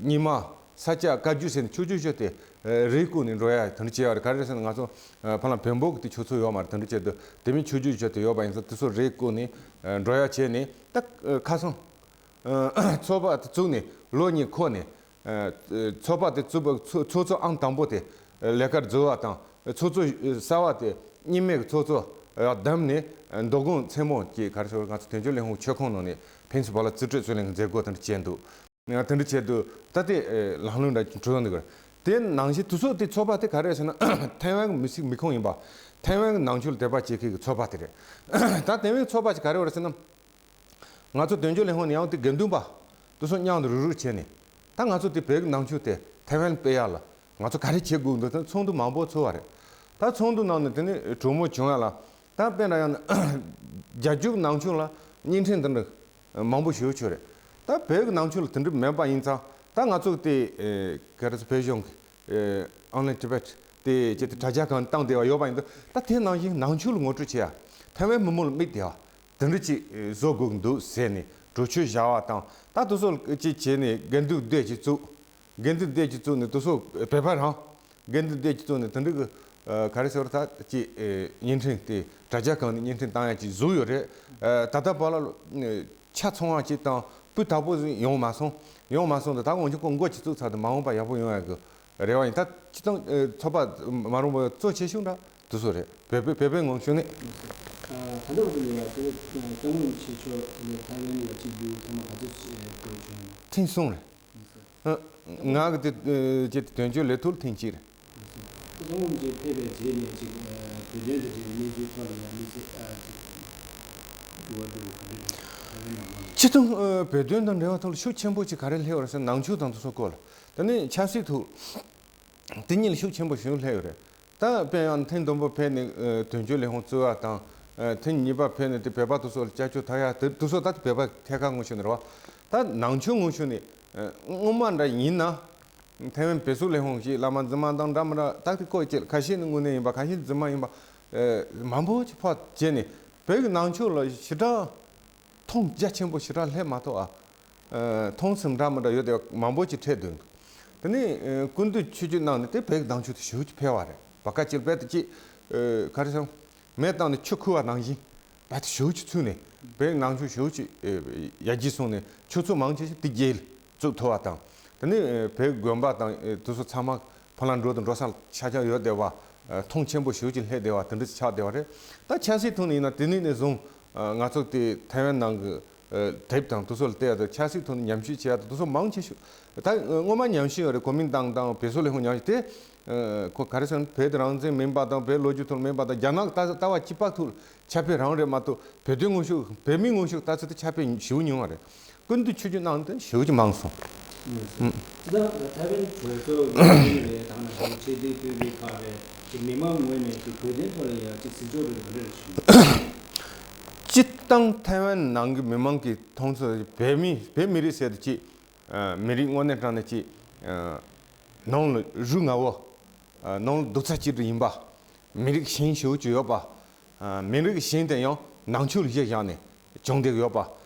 རྙིང་མ། ས་སྐྱ། བཀའ་བརྒྱུད་ཟེར་ནས་ཆོས་བརྒྱུད་བཞི་དེ་རེས་བསྐོས་ནས་འགྲོ་ཡ་དེ་འདྲ་བྱས་ཡོད་རེད། ག་རེ་ཟེར་ན་ང་ཚོ་ཕ་ལ་བོན་པོ་གི་དེ་ཆོས་ཚོགས་ཡོད་མ་རེད། དེ་འདྲ་བྱས་དུས་དེ་མིན་ཆོས་བརྒྱུད་བཞི་དེ་ཡོད་པ་ཡིན་ཙང་། དེ་ཚོ་རེས་བསྐོས་ནས་འགྲོ་ཡ་བྱས་ནས། ད་ཁ་སང་ཚོགས་པ་དེ་བཙུགས་ནས་ལོ་གཉིས་འཁོར་ནས། ཚོགས་པ་དེ་བཙུགས་པ། ཚོགས་ཚོགས་གཙོ་ཨང་དང་པོ་དེ་ལས་ཀར་འཛུལ་བ་དང་། ཚོགས་གཙོ་གསར་པ་དེ་རྙིང་མའི་ཚོགས་གཙོ་བདམས་ནས་འདུ་ཁང་མཚན་མོ་གི། ག་རེ་ཟེར། ང་ཚོ་དོན་གཅོད་ལས་ཁུངས་ཆོས་ཁང་ནང་ནས་ཕན་ཚུན་བར་ལ་རྩིས་སྤྲོད་རྩོད་གླེང་མཛད་སྒོ་དེ་འདྲ་བྱས་འདུག་དེ་འདྲ་བྱས་དུས་ད་དེ་ལམ་ལྷོང་འདྲ་འགྲོ་བསྡད་ཀྱི་རེད། དེ་ནང་བཞིན་དེ་ཚོ་དེ་ཚོགས་པ་དེ་ག་རེ་ཟེར་ན། ཐའེ་ཝན་གྱི་མི་སེར་མི་ཁོངས་ཡིན་པ། ཐའེ་ཝན་གྱི་ནང་ཆོས་ལ་དད་པ་བྱེད་མཁན་གྱི་ཚོགས་པ་དེ་རེད། ད་ཐའེ་ཝན་གྱི་ཚོགས་པ་ཅིག་ག་རེ་ཡོད་རེད་ཟེར་ན། ང་ཚོ་དོན་གཅོད་ལས་ཁུངས་ནས་ཡང་དེ་དགེ་འདུན་པ་དེ་ཚོ་མཉམ་དུ་རུག་རུག་བྱས་ནས། ད་ང་ཚོ་དེ་བོད་ཀྱི་ནང་ཆོས་དེ་ཐའེ་ཝན་སྤེལ་ཡ་ལ་ང་ཚོ་ག་རེ་བྱེད་དགོས་འདུག་དེ་ཚོགས་འདུ་མང་པོ་ཚོགས་པ་རེད། ད་ཚོགས་འདུ་ནང་ནས་དེ་ནས་གྲོས་མོལ་བྱུང་ཡ་ལ། ད་དཔེར་ན་ཡང་ན་རྒྱ་གར་གྱི་ནང་ཆོས་ལ་བརྙན་འཕྲིན་དེ་འདྲ་མང་པོ་ཞེ་པོ་ཅིག་ཡོད་རེད། ད་བོད་ཀྱི་ནང་ཆོས་ལ་དེ་འདྲ་མེད་པ་ཡིན་ཙང་། ད་ང་ཚོ་དེ་ག་རེ་ཟེར། བོད་གཞུང་གི་Online Tibet དེ་ཅིག་དེ་དྲ་རྒྱ་ཁང་བཏང་བསྡད་པ་ཡོད་པ་ཡིན་དུས། ད་དེ་ནང་བཞིན་ནང་ཆོས་ལ་ངོ་སྤྲོད་བྱེད་ཡ། ཐའེ་ཝན་མི་མང་ལ་མིག་བསྡད་ཡ། དེ་འདྲ་ཅིག་བཟོ་དགོས་ཀྱི་འདུག་ཟེར་ནས་གྲོས་ཆོད་བཞག་པ་དང་། ད་དེ་ཚོ་ཅིག་བྱས་ནས་དགེ་འདུན་སྡེ་ཅིག་བཙུགས། དགེ་འདུན་སྡེ་ཅིག་བཙུགས་ནས་དེ་ཚོ་བོད་པ་རང་དགེ་འདུན་སྡེ་ཅིག་བཙུགས་ནས་དེ་འདྲ་གི་ག་རེ་ཟེར་བ། ད་ཅིག་བརྙན་འཕྲིན་དེ་དྲ་རྒྱ་ཁང་ནས་བརྙན་འཕྲིན་བཏང་ཡ་ཅིག་བཟོས་ཡོད་རེད། ད་ལྟ་བར་ལ་ཆ་ཚང་བ་ཅིག་དང་སྤུས་དག་པོ་ཡོང་མ་སོང་། ཡོང་མ་སོང་དུས། ད་འོན་ཀྱང་ཁོ་འགོ་ཅིག་བཙུགས་ཚར་དུས་མ་འོངས་པ་ཡག་པོ་ཡོང་ཡ་གི་རེ་བ་ཡིན། ད་སྤྱིར་བཏང་ཚོགས་པ་མ་རུང་བ་གཙོ་ཆེ་ཤོས་འདྲ་དེ་ཚོ་རེད། བོད་པའི་བོད་པའི་ངོས་ནས་ནས། ད་ལྟ་བར་དུ་ལ་ཡ་དེ་སྐྱབས་མགོན་ཆེ་མཆོག་དེ་ནས་ཐའེ་ཝན་ལ་ཆིབས་བསྒྱུར་ཐེངས་མ་ག་ཚོད་ཕེབས་བྱུང་། ཐེངས་གསུམ་རེད། ང་གི་དེ་ཅིག་དོན་གཅོད་ལས་ཐོག་ཐེངས་གཅིག་རེད། སྐྱབས་མགོན་ཆེ་ཕེབས་པའི་རྗེས་ནས་ཅིག་བོད་དོན་དང་འབྲེལ་བའི་གནས་ཚུལ་ཐོག་ལ་ཡང་མི་ཚེ་ཅིག་འགྱུར་བ་འགྲོ་གི་རེད། ཐའེ་ཝན་ནང་ལ། སྤྱིར་བཏང་བོད་དོན་དང་འབྲེལ་བ་ཐོག་ལ་ཤུགས་ཆེན་པོ་ཅིག་ག་རེ་སླེབས་པ་རེད་ཟེར་ན། ནང་ཆོས་དང་དེ་ཚོ་སྐོར་ལ། དེ་ནས་ཆབ་སྲིད་ཐོག་དེ་གཉིས་ལ་ཤུགས་ཆེན་པོ་ཞིག་སླེབས་ཡོད་རེད། ད་དཔེར་ཡང་ཐེངས་དང་པོ་ཕེབས་ནས་དོན་གཅོད་ལས་ཁུངས་བཙུགས་པ་དང་། ཐེངས་གཉིས་པ་ཕེབས་ནས་དེ་བོད་པ་དེ་ཚོ་ལ་སྐྱབས་བཅོལ་ཐོབ་ཡ་དེ་དེ་ཚོ་ད་བོད་པ་ཐད་ཀར་ངོས་ནས་རེད་བ། ད་ནང་ཆོས་ངོས་ནས་སྔོན་མ་འདྲ་ཡིན་ན། ཐའེ་ཝན་བོད་གསོ་ལས་ཁུངས་ཞིག་བླ་མ་འཛིན་མ་དང་འདྲ་མི་འདྲ། ད་དེ་ཁོ་ཅེར་ཁ་ཤས་ནི་དངོས་གནས་ཡིན་པ། ཁ་ཤས་འཛིན་མ་ཡིན་པ་མང་པོ་ཅིག་ཕར་བྱས་ནས་བོད་ཀྱི་ནང་ཆོས་ལ་ཞེ་དྲག་མཐོང་རྒྱ་ཆེན་པོ་ཞེ་དྲག་སླེབས་མ་ཐུབ་ཨ། མཐོང་སེམས་འདྲ་མི་འདྲ་ཡོད་དེ་མང་པོ་ཅིག་འཕྲད་འདུག་དེ་ནས་སྐུ་མདུན་ཆིབས་བསྒྱུར་གནང་ནས་དེ་བོད་ཀྱི་ནང་ཆོས་དེ་ཞེ་པོ་ཅིག་འཕེལ་བ་རེད། བ་ཀ་ཅིག་རྦད་དེ་ཅིག་ག་རེ་ཟེར། མེ་བཏང་ནས་ཆུ་ཁུ་བ་ནང་བཞིན་རྦད་དེ་ཞེ་པོ་ཅིག་ཚུད་ནས་བོད་ནང་ཆོས་ཞེ་པོ་ཅིག་ཡར་རྒྱས་སོང་ནས་ཆོས་ཚོགས་མང་ཆེ་ཞིག་དེ་རྗེས་ལ་བཙུགས་ཐུབ་པ་དང་། དེ་ནས་བོད་དགོན་པ་དང་དེ་ཚོ་ཚང་མ་ཕ་ལ་འགྲོ་དང་འགྲོ་ས་ཆ་ཆ་ཡོད་བསྡད་པ། མཐོང་ཆེན་པོ་ཞེ་པོ་ཅིག་སླེབས་བསྡད་པ་དེ་འདྲ་ཆགས་བསྡད་པ་རེད། ད་ཆབ་སྲིད་ཐོག་ནས་ཡིན་ན་དེ་ནས་ནས་བཟུང་ང་ཚོ་དེ་ཐའེ་ཝན་ནང་གི་དེབ་དང་དེ་ཚོ་ལ་བལྟས་ཡ་དང་། ཆབ་སྲིད་ཐོག་ནས་ཉམས་ཞིབ་བྱེད་ཡ་དང་། དེ་ཚོ་མང་ཆེ་ཤོས་ད་སྔོན་མ་ཉམས་ཞིབ་ཡོད་རེད། གོ་མིན་ཏང་དང་བོད་གསོ་ལས་ཁུངས་ཉམས་ཞིབ་དེ། ཁོ་ག་རེ་ཟེར་ན་བོད་དེ་རང་བཙན་མིན་པ་དང་། བོད་ལོ་རྒྱུས་ཐོག་མིན་པ་དང་། རྒྱ་ནག་ལྟ་ལྟ་བ་སྤྱི་པ་ཐོག་ཁྱབ་སྤེལ་རང་རེད་མ་གཏོགས། བོད་དོན་ངོ་ཤུགས་བོད་མིའི་ངོ་ཤུགས་ལྟ་ཚུལ་དེ་ཁྱབ་སྤེལ་ཞེ་པོ་ཉུང་བ་རེད། སྐུ་མདུན་ཆིབས་བསྒྱུར་གནང་དེ་ཞེ་པོ་ཅིག་མང་སོང་། ད་ཐའེ་ཝན་གྲོས་ཚོགས་ཡིན་རེད། ད་ནང་བཞིན་ཆེས་མཐོའི་དཔོན་རིགས་ཁག་རེད། ཅིག་མི་མང་ངོས་ནས་ཅིག་བོད་དོན་ཐོག་ལ་ཡང་ཅིག་གཟིགས་ཕྱོགས་རེ་ག་འདྲ་རེ་བྱུང་། སྤྱིར་བཏང་ཐའེ་ཝན་ནང་གི་མི་མང་གི་མཐོང་ཚུལ། བོད་མི་བོད་མི་རིགས་ཟེར་དུས་ཅིག་མི་རིགས་དངོས་གནས་དྲང་གནས་ཅིག་ནང་ལ་རུས་ངར་བོ། ནང་ལ་རྡོག་རྩ་གཅིག་སྒྲིལ་ཡིན་པ། མི་རིགས་ཞེན་ཞེ་པོ་ཅིག་ཡོད་པ། མི་རིགས་ཞེན་དེ་ཡང་ནང་ཆོས་ལ་གཞི་བཞག་ནས་བྱུང་བསྡད་ཡོད་པ།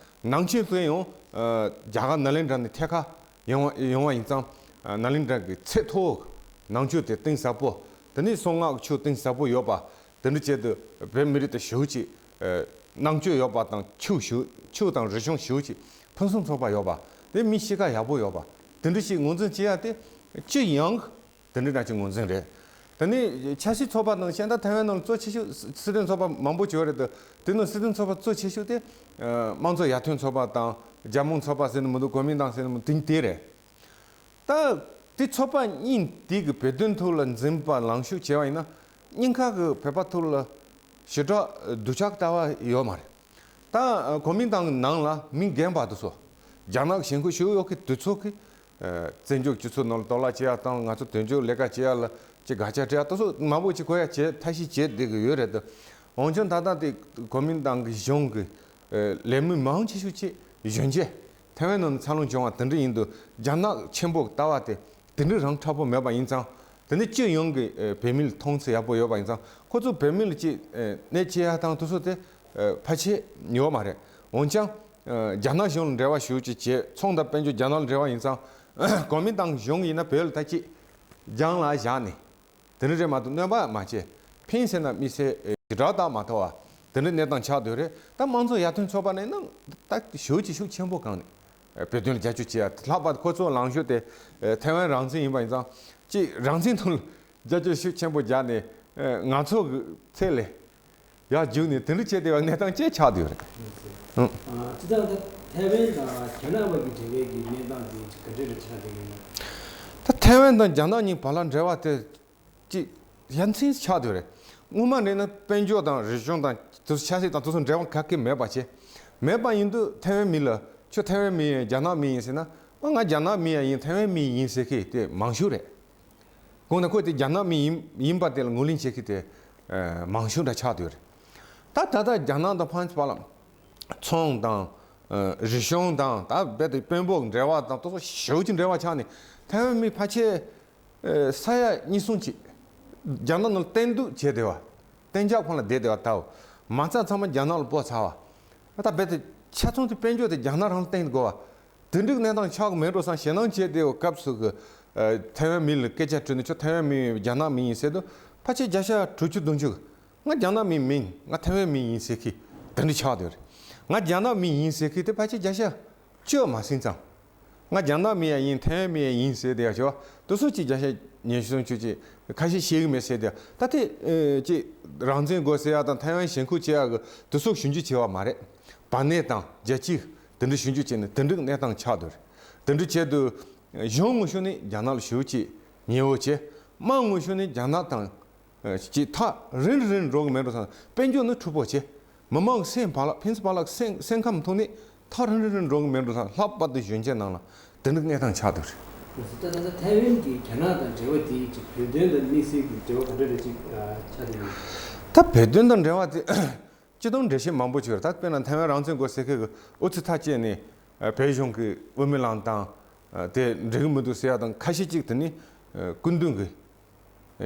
ནང་ཆོས་དེ་ཡང་རྒྱ་གར་ནཱ་ལེནྡྲ་ནས་ཐད་ཀར་ཡོང་བ་ཡོང་བ་ཡིན་ཙང་། ནཱ་ལེནྡྲ་གི་ཚད་མཐོ་བོ་ནང་ཆོས་དེ་གཏིང་ཟབ་པོ། དེ་ནས་གསང་སྔགས་ཆོས་གཏིང་ཟབ་པོ་ཡོད་པ། དེ་འདྲ་བྱས་དུས་བོད་མི་རིགས་དེ་ཞེ་པོ་ཅིག་རྣམ་དཔྱོད་ཡོད་པ་དང་། ཆོས་ཞེ་ཆོས་དང་རིག་གཞུང་ཞེ་པོ་ཅིག་ཕུན་སུམ་ཚོགས་པ་ཡོད་པ། དེ་མི་གཤིས་ཀ་ཡག་པོ་ཡོད་པ། དེ་འདྲ་ཞིག་ངོས་འཛིན་བྱེད་ཡ་དེ་ཅི་ཡང་དེ་འདྲ་འདྲ་ཅིག་ངོས་འཛིན་རེད། དེ་ནས་ཆབ་སྲིད་ཚོགས་པ་དང་། གཞན་དག་ཐའེ་ཝན་ནང་ལ་གཙོ་ཆེ་ཤོས་སྲིད་དོན་ཚོགས་པ་མང་པོ་ཅིག་ཡོད་རེད་དེ། དེ་ནང་སྲིད་དོན་ཚོགས་པ་གཙོ་ཆེ་ཤོས་དེ་དམངས་གཙོ་ཡར་ཐོན་ཚོགས་པ་དང་། རྒྱ་མང་ཚོགས་པ་ཟེར་ནི་མི་འདུག་གོ་མིན་ཏང་ཟེར་ནི་མི་འདུག་དེ་རེད། ད་དེ་ཚོགས་པ་གཉིས་དེ་གི་བོད་དོན་ཐོག་ལ་འཛིན་པ་ལངས་ཕྱོགས་བྱས་པ་ཡིན་ན། གཉིས་ཀ་གི་བོད་པ་ཐོག་ལ་ཞེ་དྲག་སྡུག་ཅག་ལྟ་བ་ཡོད་མ་རེད། ད་གོ་མིན་ཏང་གི་ནང་ལ་མི་རྒན་པ་དེ་ཚོ། རྒྱ་ནག་གི་ཞེན་ཁོག་ཞེ་པོ་ཡོད་མཁན་དེ་ཚོ་གི་བཙན་བྱོལ་སྤྱི་ཚོགས་ནང་ལ་གཏོར་བརླག་བྱེད་ཡ་དང་། ང་ཚོ་དོན་གཅོད་ལས་ཀ་བྱེད་ཡ་ལ་ཅིག་དགག་བྱ་སྤྲད་ཡ་དེ་ཚོ་མང་པོ་ཅིག་གོ་ཡ་བྱེད་ཐབས་ཤེས་བྱེད་བསྡད་ཀྱི་ཡོད་རེད་དོ། འོན་ཀྱང་ད་ལྟ་དེ་གོ་མིན་ཏང་གི་གཞུང་གི་ལས་མི་མང་ཆེ་ཤོས་ཅིག་གཞོན་སྐྱེས་ཐའེ་ཝན་ནང་འཚར་ལོངས་བྱུང་བ་དེ་འདྲ་ཡིན་དུས། རྒྱ་ནག་ཆེན་པོ་ལྟ་བ་དེ་དེ་འདྲ་རང་དྲག་པོ་མེད་པ་ཡིན་ཙང་། དེ་ནི་སྤྱི་ཡོངས་ཀྱི་བོད་མིའི་མཐོང་ཚུལ་ཡག་པོ་ཡོད་པ་ཡིན་ཙང་། ཁོ་ཚོ་བོད་མི་ལ་ཅིག་གནོད་སྐྱེལ་ཡ་དང་དེ་ཚོ་དེ་ཕལ་ཆེར་ཡོད་མ་རེད། འོན་ཀྱང་རྒྱ་ནག་གཞུང་ལ་འབྲེལ་བ་ཞེ་པོ་ཅིག་བྱས། ཚོང་དང་དཔལ་འབྱོར་རྒྱ་ནག་ལ་འབྲེལ་བ་ཡིན་ཙང་། གོ་མིན་ཏང་གཞུང་ཡིན་ན་བོད་ལ་ད་ཅིག་རྒྱང་ལ་བཞག་ནས། དེ་འདྲ་རེད་མ་གཏོགས་གནོད་པ་མ་བྱས། ཕན་ཟེར་ན་མི་སེར་ཞེ་དྲག་ཐག་མ་ཐོག་པ་དེ་འདྲ་གནས་སྟངས་ཆགས་བསྡད་རེད། ད་དམངས་གཙོ་ཡར་ཐོན་ཚོགས་པ་ནས་ན་ད་ཞེ་པོ་ཅིག་ཤུགས་ཆེན་པོ་བསྐངས་ནས་བོད་དོན་ལ་རྒྱབ་སྐྱོར་བྱེད་ཡ། ལྷག་པར་དུ་ཁོ་ཚོ་ལངས་ཕྱོགས་དེ་ཐའེ་ཝན་རང་བཙན་ཡིན་པ་ཡིན་ཙང་། ཅིག་རང་བཙན་ཐོག་ལ་རྒྱབ་སྐྱོར་ཤུགས་ཆེན་པོ་རྒྱག་ནས་ང་ཚོ་གི་ཚད་ལས་ཡར་རྒྱུག་ནས་དེ་འདྲ་བྱས་བསྡད་པའི་གནས་སྟངས་ཅིག་ཆགས་བསྡད་ཡོད་རེད། ཨང་། ཨ། སྤྱིར་བཏང་ད་ཐའེ་ཝན་དང་རྒྱ་ནག་བར་གྱི་འབྲེལ་བའི་གི་གནས་སྟངས་དེ་ག་འདྲ་རེ་ཆགས་བསྡད་ཡོད་ན། ད་ཐའེ་ཝན་དང་རྒྱ་ནག་གཉིས་བར་ལ་འབྲེལ་བ་དེ་ཅིག་ཡ་མཚན་ཆགས་བསྡད་ཡོད་རེད། སྔོན་མ་འདྲ་ན་དཔལ་འབྱོར་དང་རིག་གཞུང་དང་དེ་ཚོ་ཆབ་སྲིད་དང་དེ་ཚོ་འབྲེལ་བ་ག་གེ་མེད་པ་བྱས། མེད་པ་ཡིན་དུས་ཐའེ་ཝན་མི་ལ་ཁྱོད་ཐའེ་ཝན་མི་ཡིན་རྒྱ་ནག་མི་ཡིན་ཟེར་ན། ཨ། ང་རྒྱ་ནག་མི་ཡང་ཡིན། ཐའེ་ཝན་མི་ཡིན་ཟེར་མཁན་དེ་མང་ཤོས་རེད། གང་ལྟར་ཁོ་དེ་རྒྱ་ནག་མི་ཡིན་ཡིན་པ་དེ་ལ་ངོས་ལེན་བྱེད་མཁན་དེ་མང་ཤོས་འདྲ་ཆགས་བསྡད་ཡོད་རེད། ད་ད་ལྟ་རྒྱ་ནག་དང་ཕན་ཚུན་བར་ལ་ཚོང་དང་། ཨ། རིག་གཞུང་དང་། ད་རྦད་དེ་དཔོན་པོ་འབྲེལ་བ་དང་དེ་ཚོ་ཞེ་པོ་ཅིག་འབྲེལ་བ་ཆགས་ནས། ཐའེ་ཝན་མི་ཕལ་ཆེར་ཨ། ས་ཡ་གཉིས་གསུམ་ཅིག་རྒྱ་ནག་ནང་གཏན་སྡོད་བྱས་བསྡད་པ། གཏན་འཇགས་ཁོངས་ལ་བསྡད་བསྡད་པ་ལྟ་བུ། མ་རྩ་ཚང་མ་རྒྱ་ནག་ལ་སྤོ་ཚར་བ། ད་རྦད་དེ་ཆ་ཚང་དེ་དཔལ་འབྱོར་དེ་རྒྱ་ནག་རང་ལ་བརྟེན་དགོས་པ། དེ་འདྲའི་གནས་སྟངས་ཆགས་ཀྱི་མེད་འགྲོ་བསམ་ཞེད་སྣང་བྱས་བསྡད་པའི་སྐབས་སུ་གི། ཨ། ཐའེ་ཝན་མི་ལ་སྐད་ཆ་དྲིས་ནས། ཁྱོད་ཐའེ་ཝན་མི་ཡིན་རྒྱ་ནག་མི་ཡིན་ཟེར་དུས། ཕལ་ཆེར་བརྒྱ་ཆ་དྲུག་ཅུ་བདུན་ཅུ་གིས་ང་རྒྱ་ནག་མི་མིན། ང་ཐའེ་ཝན་མི་ཡིན་ཟེར་མཁན་དེ་འདྲ་ཆགས་བསྡད་ཡོད་རེད། ང་རྒྱ་ནག་མི་ཡིན་ཟེར་མཁན་དེ་ཕལ་ཆེར་བརྒྱ་ཆ་བཅུ་མ་ཟིན་ཙང་། ང་རྒྱ་ནག་མི་ཡང་ཡིན། ཐའེ་ཝན་མི་ཡང་ཡིན་ཟེར་བསྡད་ཡ་ཆོ། དེ་ཚོ་ཅིག་བརྒྱ་ཆ་ཉི་ཤུ་བཅུ་ཅིག་ཁ་ཤས་ཤེས་ཀྱི་མེད་ཟེར་བསྡད་ཡ། ད་དེ། ཨེ། ཅིག་རང་བཙན་དགོས་ཟེར་ཡ་དང་ཐའེ་ཝན་ཞེན་ཁོག་བྱེད་ཡ་གི་དེ་ཚོ་ཞིབ་འཇུག་བྱས་པ་མ་རེད། བར་གནས་དང་རྒྱལ་སྤྱི་དེ་འདྲ་ཞིབ་འཇུག་བྱས་ནས་དེ་འདྲའི་གནས་སྟངས་ཆགས་བསྡད་ཡོད་རེད། དེ་འདྲ་བྱས་དུས་གཞུང་ངོས་ཕྱོགས་ནས་རྒྱ་ནག་ལ་ཞེ་པོ་ཅིག་ཉེ་བོ་བྱས། དམངས་ངོས་ཕྱོགས་ནས་རྒྱ་ནག་དང་། ཨ། ཅིག་ཐག་རིང་རིང་འགྲོ་གི་མེད་འགྲོ་བསམ། དཔལ་འབྱོར་ནི་འཁྲུག་པོ་བྱས། མི་མང་གི་སེམས་བག་ལ། ཕན་ཚུན་བག་ལ་སེམས་སེམས་ཁམས་ཐོག་ནས་ཐག་རིང་རིང་རིང་འགྲོ་གི་མེད་འགྲོ་བསམ། ལྷག་པར་དུ་གཞོན་སྐྱེས་ནང་ལ་དེ་འདྲའི་གནས་སྟངས་ཆགས་བསྡད་ཡོད་རེད། ད་ད་ད་ཐའེ་ཝན་གྱི་རྒྱ་ནག་དང་འབྲེལ་བ་དེ་ཅིག་བོད་དོན་དང་དམིགས་བསལ་གྱི་འབྲེལ་བ་ག་འདྲ་རེ་ཅིག་ཆགས་བསྡད་ཡོད། ད་བོད་དོན་དང་འབྲེལ་བ་དེ་སྤྱིར་བཏང་འགྲེལ་བཤད་མང་པོ་ཅིག་ཡོད་རེད། ད་དཔེར་ན་ཐའེ་ཝན་རང་བཙན་དགོས་ཟེར་མཁན་གྱི་ཨུ་ཚུགས་ཐག་བཅད་ནས། ཨ། བོད་གཞུང་གི་དབུ་མའི་ལམ་དང་། ཨ། དེ་འགྲིག་གི་མི་འདུག་ཟེར་ཡ་དང་། ཁ་ཤས་ཅིག་དེ་ནི། ཨ། སྐུ་མདུན་གྱི་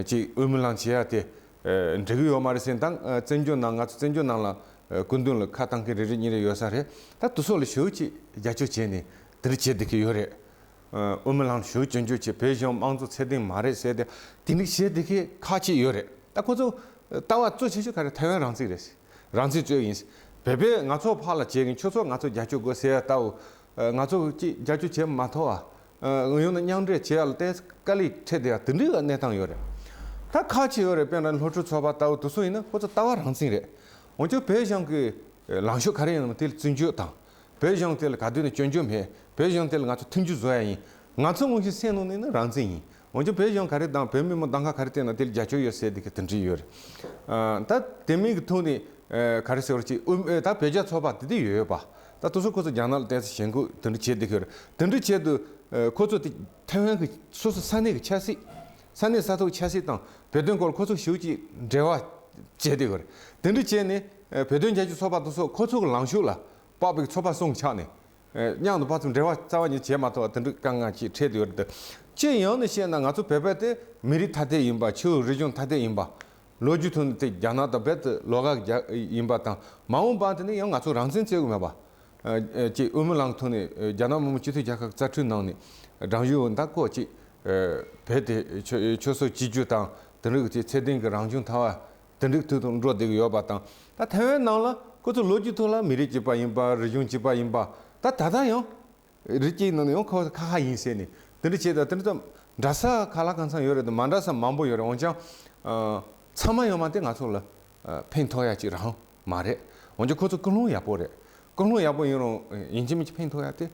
ཅིག་དབུ་མའི་ལམ་བྱེད་ཡ་དེ། ཨ། འགྲིག་གི་ཡོད་མ་རེད་ཟེར་དང་། ཨ། བཙན་བྱོལ་ནང་། ང་ཚོ་བཙན་བྱོལ་ནང་ལ། ཨ། སྐུ་མདུན་ལ་ཁ་བཏང་མཁན་རེ་རེ་གཉིས་རེ་ཡོད་ས་རེད། ད་དེ་ཚོ་ལ་ཞེ་པོ་ཅིག་རྒྱབ་སྐྱོར་བྱས་ནས་དེ་འདྲ་བྱེད་བསྡད་མཁན་ཡོད་རེད། ཨ། དབུ་མའི་ལམ་ཞེ་པོ་སྐྱོན་བརྗོད་བྱས། བོད་གཞུང་དམངས་གཙོ་ཚད་ལྡན་མ་རེད་ཟེར་ཏེ་དེ་འདྲ་བྱེད་བསྡད་མཁན་ཁག་ཅིག་ཡོད་རེད། ད་ཁོ་ཚོ་ལྟ་བ་གཙོ་ཆེ་ཤོས་ག་རེ། ཐའེ་ཝན་རང་བཙན་རེད། རང་བཙན་རྩོད་ཡིན། བོད་པས་ང་ཚོ་ཕར་ལ་བྱེད་ཀྱིན་ཁྱོད་ཚོ་ང་ཚོ་རྒྱབ་སྐྱོར་དགོས་ཟེར་ཡ་ལྟ་བུ། ཨ། ང་ཚོ་ཅིག་རྒྱབ་སྐྱོར་བྱེད་མ་ཐུབ་པ། ཨ། ཡང་ན་མཉམ་འབྲེལ་བྱེད་ཡ་ལ་ཏོག་ཙམ་དཀའ་ལས་འཕྲད་བསྡད་ཡ་དེ་འདྲའི་གནས་སྟངས་ཡོད་རེད། ད་ཁག་ཅིག་ཡོད་རེད། དཔེར་ན་སློབ་ཕྲུག་ཚོགས་པ་ལྟ་བུ་དེ་ཚོ་ཡིན་ན་ཁོ་ཚོ་ལྟ་བ་རང་བཙན་རེད། འོན་ཀྱང་བོད་གཞུང་གི་ལངས་ཕྱོགས་ག་རེ་ཡིན་ནམ་དེ་ལ་བརྩི་འཇོག་དང་། བོད་གཞུང་དེ་ལ་ག་དུས་ནས་སྐྱོན་བརྗོད་མེད། བོད་གཞུང་དེ་ལ་ང་ཚོ་མཐུན་འགྱུར་བཟོ་ཡ་ཡིན། ང་ཚོ་དངོས་གཞི་སེམས་ནང་ནས་ནི་རང་བཙན་ཡིན། འོན་ཀྱང་བོད་གཞུང་ག་རེ་དང་བོད་མི་མང་གདམ་ག་ག་རེ་བསྟན་ན་དེ་ལ་རྒྱབ་སྐྱོར་ཡོད་ཟེར་དེ་གི་དེ་འདྲ་ཡོད་རེད། ཨ། ད་དེ་མིན་གྱི་ཐོག་ནས། ཨ། ག་རེ་ཟེར་བ་ཅིག་ཨུ། ཨ། ད་བོད་རྒྱ་ཚོགས་པ་དེ་དེ་ཡོད་ཡོད་པ། ད་དེ་ཚོ་ཁོ་ཚོ་རྒྱ་ནག་ལ་ཏོག་ཙམ་ཞེན་ཁོག་དེ་འདྲ་བྱེད་བསྡད་ཀྱི་ཡོད་རེད། དེ་འདྲ་བྱེད་དུས། ཨ། ཁོ་ཚོ་དེ་ཐའེ་ཝན་གྱི་སོ་སོ་ས་གནས་ཀྱི་ཆབ་སྲིད། ས་གནས་ས་ཐོག་ཆབ་སྲིད་དང་བོད་དོན་སྐོར་ཁོ་ཚོ་ཞེ་པོ་ཅིག་འབྲེལ་བ་བྱས་བསྡད་ཀྱི་ཡོད་རེད། དེ་འདྲ་བྱས་ནས། ཨ། བོད་དོན་རྒྱབ་སྐྱོར་ཚོགས་པ་དེ་ཚོ་ཁོ་ཚོ་གི་ལངས་ཕྱོགས་ལ་དཔག་པའི་ཚོགས་པ་གསུམ་ཆགས་ནས། ཨ། མཉམ་དུ་ཕར་ཚུར་འབྲེལ་བ་རྩ་བ་ཉིད་བྱས་མ་ཐུབ་པ་དེ་འདྲའི་དཀའ་ངལ་ཅིག་འཕྲད་བསྡད་ཡོད་རེད། སྤྱིར་ཡང་ནས་བཤད་ན་ང་ཚོ་བོད་པ་དེ་མི་རིགས་ཐ་དད་ཡིན་པ། ཆོས་རིག་གཞུང་ཐ་དད་ཡིན་པ། ལོ་རྒྱུས་ཐོག་ནས་དེ་རྒྱ་ནག་དང་རྦད་དེ་ལོགས་ཀ་རྒྱ་ཡིན་པ་དང་། མ་འོངས་པ་དེ་ནས་ཡང་ང་ཚོ་རང་བཙན་རྩོད་ཀྱི་མེད་པ། ཨ། ཅིག་དབུ་མའི་ལམ་ཐོག་ནས། ཨ། རྒྱ་ནག་མི་དམངས་སྤྱི་མཐུན་རྒྱལ་ཁབ་རྩ་ཁྲིམས་ནང་ནས་རང་བཞིན་ད་ཁོ་ཅིག་ཨ། བོད་དེ་ཆོས་ཆོས་སྲིད་གཅིག་གྱུར་དང་དེ་འདྲ་གི་ཚད་ལྡན་གྱི་རང་བྱུང་ཐར་པ་དེ་འདྲའི་ཐོག་ཏུ་འགྲོ་བསྡད་ཀྱི་ཡོད་པ་དང་། ད་ཐའེ་ཝན་ནང་ལ་ཁོ་ཚོ་ལོ་རྒྱུས་ཐོག་ལ་མི་རིགས་གཅིག་པ་ཡིན་པ། རིག་གཞུང་གཅིག་པ་ཡིན་པ། ད་ད་ལྟ་ཡང་རི་སྐྱེས་ནང་ནས་ཡང་ཁོ་ཁ་ཁ་ཡིན་ཟེར་ནས་དེ་འདྲ་བྱས། ད་དེ་འདྲ་ཙམ་འདྲ་ས་ཁ་ལ་གང་འཚམ་ཡོད་རེད་དང་། མ་འདྲ་ས་མང་པོ་ཡོད་རེད། འོན་ཀྱང་། ཨ། ཚང་མ་ཡོང་མ་དེ་ང་ཚོ་ལ། ཨ། ཕན་ཐོགས་ཡ་ཅིག་རང་མ་རེད། འོན་ཀྱང་ཁོ་ཚོ་ཀུན་སློང་ཡག་པོ་རེད། ཀུན་སློང་ཡག་པོ་ཡིན་རུང་ཡིན་གཅིག་མིན་གཅིག་ཕན་ཐོགས་ཡ་དེ།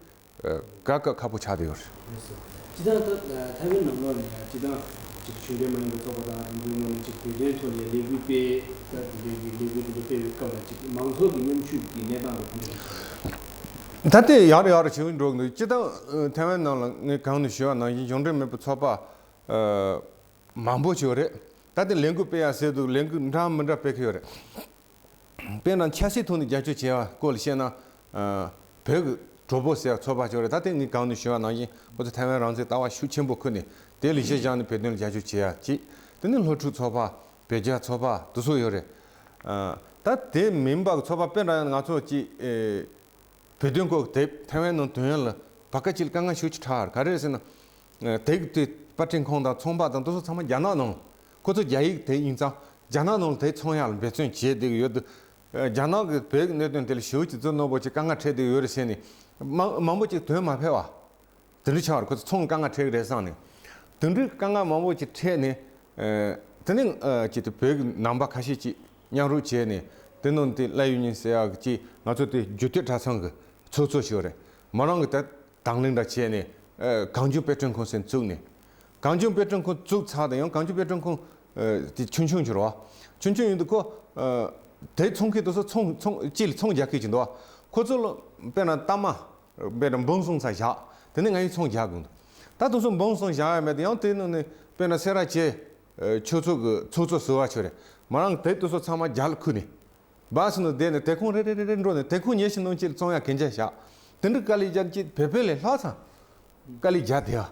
ཨ། དཀའ་ཁག་ཁག་པོ་ཆགས་བསྡད་ཡོད་རེད། ལགས་སོ། སྤྱིར་བཏང་ད་ཐའེ་ཝན་ནང་ལོགས་ནས་སྤྱིར་བཏང་ཅིག་གཞུང་འབྲེལ་མ་ཡིན་པའི་ཚོགས་པ་དང་དེ་འདྲའི་ངོས་ནས་ཅིག་བོད་དོན་ཐོག་ནས་ལས་འགུལ་སྤེལ། ད་དེ་འདྲའི་གི་ལས་འགུལ་དེ་འདྲ་སྤེལ་བའི་སྐབས་ལ་ཅིག་མང་ཚོགས་ཀྱི་མཉམ་ཞུགས་ཀྱི་གནས་སྟངས་དེ་ག་འདྲ་ཞིག་ད་ལྟ་ཡག་རུ་ཡག་རུ་བྱེད་འགྲོ་གི་འདུག་སྤྱིར་བཏང་ཐའེ་ཝན་ནང་ལ་ངས་གང་ནས་ཞུ་བ་ནང་བཞིན་གཞུང་འབྲེལ་མེད་པའི་ཚོགས་པ་མང་པོ་ཞིག་ཡོད་རེད། ད་ལྟ་ལས་འགུལ་སྤེལ་ཡ་ཟེར་འདུག་ལས་འགུལ་འདྲ་མི་འདྲ་སྤེལ་གི་ཡོད་རེད། དཔེར་ན་ཆབ་སྲིད་ཐོག་ནས་རྒྱབ་སྐྱོར་བྱས་པ་སྐོར་ལ་བཤད་ན། ཨ། བོད་ཀྱི་གྲོགས་པོ་ཟེར་ཚོགས་པ་ཅིག་ཡོད་རེད། ད་ལྟ་ངས་གང་ནས་ཞུས་པ་ནང་བཞིན་ཁོ་ཚོ་ཐའེ་ཝན་རང་བཙན་ལྟ་བ་ཤུགས་ཆེན་པོ་ཁུར་ནས་དེ་ལ་གཞི་བཞག་ནས་བོད་དོན་ལ་རྒྱབ་སྐྱོར་བྱེད་ཡ་གཅིག་དེ་ནས་སློབ་ཕྲུག་ཚོགས་པ། བོད་རྒྱ་ཚོགས་པ་དེ་ཚོ་ཡོད་རེད། ཨ། ད་དེ་མིན་པ་གི་ཚོགས་པ་དཔེར་ན་ང་ཚོ་གཅིག་ཨེ། བོད་དོན་སྐོར་དེབ་ཐའེ་ཝན་ནང་དོན་ཡོད་ལ་བར་སྐབས་ཅིག་ལ་དཀའ་ངལ་ཤུགས་ཆེ་དྲགས་ག་རེ་རེད་ཟེར་ན། དེབ་དེ་པར་སྐྲུན་ཁང་དང་ཚོང་པ་དང་དེ་ཚོ་ཚང་མ་རྒྱ་ནག་ནང་ཁོ་ཚོ་རྒྱ་ཡིག་དེབ་ཡིན་ཙང་རྒྱ་ནག་ནང་དེབ་ཚོང་ཡག་ལ་འབད་བརྩོན་བྱས་བསྡད་ཀྱི་ཡོད་དུས། རྒྱ་ནག་གི་བོད་ཀྱི་གནད་དོན་དེ་ལ་ཞེ་པོ་ཅིག་བཙུན་གནོད་པོ་ཅིག་དཀའ་ངལ་འཕྲད་བསྡད་ཀྱི་ཡོད་རེད་ཟེར་ནས་མང་མང་པོ་ཅིག་དོན་མ་ཕེབས་པ། དེ་འདྲ་ཆགས་པ་རེད། ཁོ་ཚོ་ཚོང་དཀའ་ངལ་འཕྲད་ཀྱི་རེད་བསམ་ནས། དེ་འདྲའི་དཀའ་ངལ་མང་པོ་ཅིག་འཕྲད་ནས། ཨ། དེ་ནས་ཨ་ཅིག་དེ་བོད་ཀྱི་ནང་པ་ཁ་ཤས་ཅིག་མཉམ་རུབ་བྱས་ནས་དེ་ནང་དེ་ལ་ཡུ་ཉིན་ཟེར་ཡག་ཅིག་ང་ཚོ་དེ་རྒྱུད་སྟོད་གྲྭ་ཚང་གི་ཚོགས་གཙོ་ཞིག་རེད། མོ་རང་གི་ད་དང་བླངས་འདྲ་བྱས་ནས། ཨ། གངས་ལྗོངས་དཔེ་སྐྲུན་ཁང་ཟེར་བཙུགས་ནས། གངས་ལྗོངས་དཔེ་སྐྲུན་ཁང་བཙུགས་ཚར་དང་ཡང་གངས་ལྗོངས་དཔེ་སྐྲུན་ཁང་ཨ་དེ་ཆུང་ཆུང་ཅིག་རེད་བ། ཆུང་ཆུང་ཡིན་དུས་ཁོ་ཨ་དེ་ཚོང་མཁན་དེ་ཚོ་ཚོང་ཚོང་སྤྱི་ལ་ཚོང་རྒྱག་མཁན་ཅིག་འདུག་བ། ཁོ་ཚོ་ལ་དཔེར་ན་རྟ་མ། དཔེར་ན་འབུམ་གསུམ་ཙམ་བཞག་དེ་ནས་ང་ཡིས་ཚོང་རྒྱག་དགོས་འདུག་ད་དེ་ཚོ་འབུམ་གསུམ་བཞག་ཡ་མེད་དུ་ཡང་དེ་ནང་ནས་དཔེར་ན་སེ་ར་བྱེས་ཨ་ཆོས་ཚོགས་ཀྱི་ཚོགས་གཙོ་ཟུར་པ་ཆོས་རེད། མོ་རང་དེ་དེ་ཚོ་ཚང་མ་རྒྱ་ལ་ཁུར་ནས་སྦ་སི་ནང་བསྡད་ནས་དེབ་ཁང་རེ་རེ་རེ་རེ་འགྲོ་ནས་དེབ་ཁང་ཉེར་བཞི་ནང་གཅིག་ལ་བཙོང་ཡ་གན་རྒྱ་བཞག་དེ་འདྲ་དཀའ་ལས་རྒྱག་ཅིག་བོད་པའི་ལས་ལྷག་ཙམ་དཀའ་ལས་རྒྱག་བསྡད་ཡ།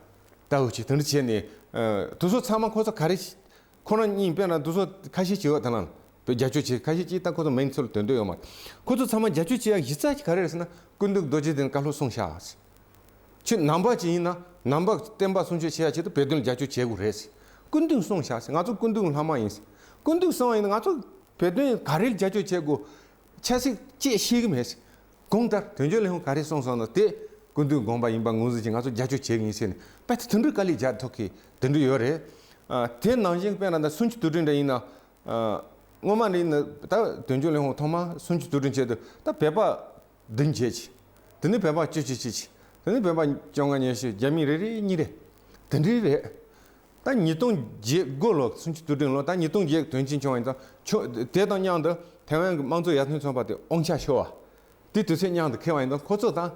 ལྟ་བུ་ཅིག་དེ་འདྲ་བྱས་ནས་ཨ་དེ་ཚོ་ཚང་མ་ཁོ་ཚོ་ག་རེ་ཁོ་རང་གཉིས་དཔེར་ན་དེ་ཚོ་ཁ་ཤས་ཅིག་ཡོད་ད་ལ་བོད་རྒྱབ་སྐྱོར་བྱེད་ཁ་ཤས་ཅིག་ད་ཁོ་ཚོ་མིང་ཚུར་དོན་འདོད་ཡོད་མ་རེད། ཁོ་ཚོ་ཚང་མ་རྒྱབ་སྐྱོར་བྱེད་ཡ་གཞི་རྩ་ཅིག་ག་རེ་རེད་ཟེར་ན་སྐུ་མདུན་རྡོ་རྗེ་གདན་བཀའ་སློབ་གསུངས་ཤག་ཁྱོད་ནང་པ་ཅིག་ཡིན་ན་ནང་པ་བསྟན་པ་སྲུང་སྐྱོབ་བྱེད་ཡ་ཆེད་དུ་བོད་དོན་ལ་རྒྱབ་སྐྱོར་བྱེད་དགོས་རེད་ཟེར། སྐུ་མདུན་གསུངས་ཤག་ཟེར། ང་ཚོ་སྐུ་མདུན་ལྷ་མ་ཡིན་ཟེར། སྐུ་མདུན་གསུངས་པ་ཡིན་ན་ང་ཚོ་བོད་དོན་ག་རེ་ལ་རྒྱབ་སྐྱོར་བྱེད་དགོས། ཆབ་སྲིད་ཅེས་ཤེས་གི་མེད་ཟེར། གང་ལྟར་དོན་གཅོད་ལས་ཁུངས་ག་རེ་གསུངས་སོང་ན་དེ་སྐུ་མདུན་དགོངས་པ་ཡིན་པ་ངོས་འཛིན་གྱིས་ང་ཚོ་རྒྱབ་སྐྱོར་བྱེད་གི་ཡིན་ཟེར་ནས་དཔེ་དེ་འདྲའི་དཀའ་ལས་རྒྱག་ཐུབ་མཁན་དེ་འདྲ་ཡོད་རེད། ཨ། དེ་ནང་བཞིན་དཔེར་ན་ད་གསུམ་བཅུའི་དུས་དྲན་འདྲ་ཡིན་ན། ཨ། སྔོན་མ་ནས་ཡིན་ན་ད་དོན་གཅོད་ལས་ཁུངས་ཐོག་མ་གསུམ་བཅུའི་དུས་དྲན་ཆེད་དུ་ད་བོད་པ་བདུན་བརྒྱད་ཅིག་དེ་ནས་བོད་པ་བཅུ་གཅིག་གཅིག་ཅིག་དེ་ནས་བོད་པ་བཅོ་ལྔ་ཉི་ཤུ། རྒྱ་མི་རེ་རེ་གཉིས་རེ། དེ་འདྲའི་རེད། ད་ཉིས་སྟོང་བརྒྱད་དགུ་ལོ་གསུམ་བཅུའི་དུས་དྲན་ལོ་ད་ཉིས་སྟོང་བརྒྱད་དོན་རྐྱེན་བྱུང་བ་ཡིན་ཙང་ཆོ་དེ་དང་མཉམ་དུ་ཐའེ་ཝན་གྱི་དམངས་གཙོ་ཡར་ཐོན་ཚོགས་པ་དེ་དབང་ཆ་ཤོར་བ། དེ་དུས་ཚོད་མཉམ་དུ་འཁེལ་བ་ཡིན་ཙང་ཁོ་ཚོ་དང་།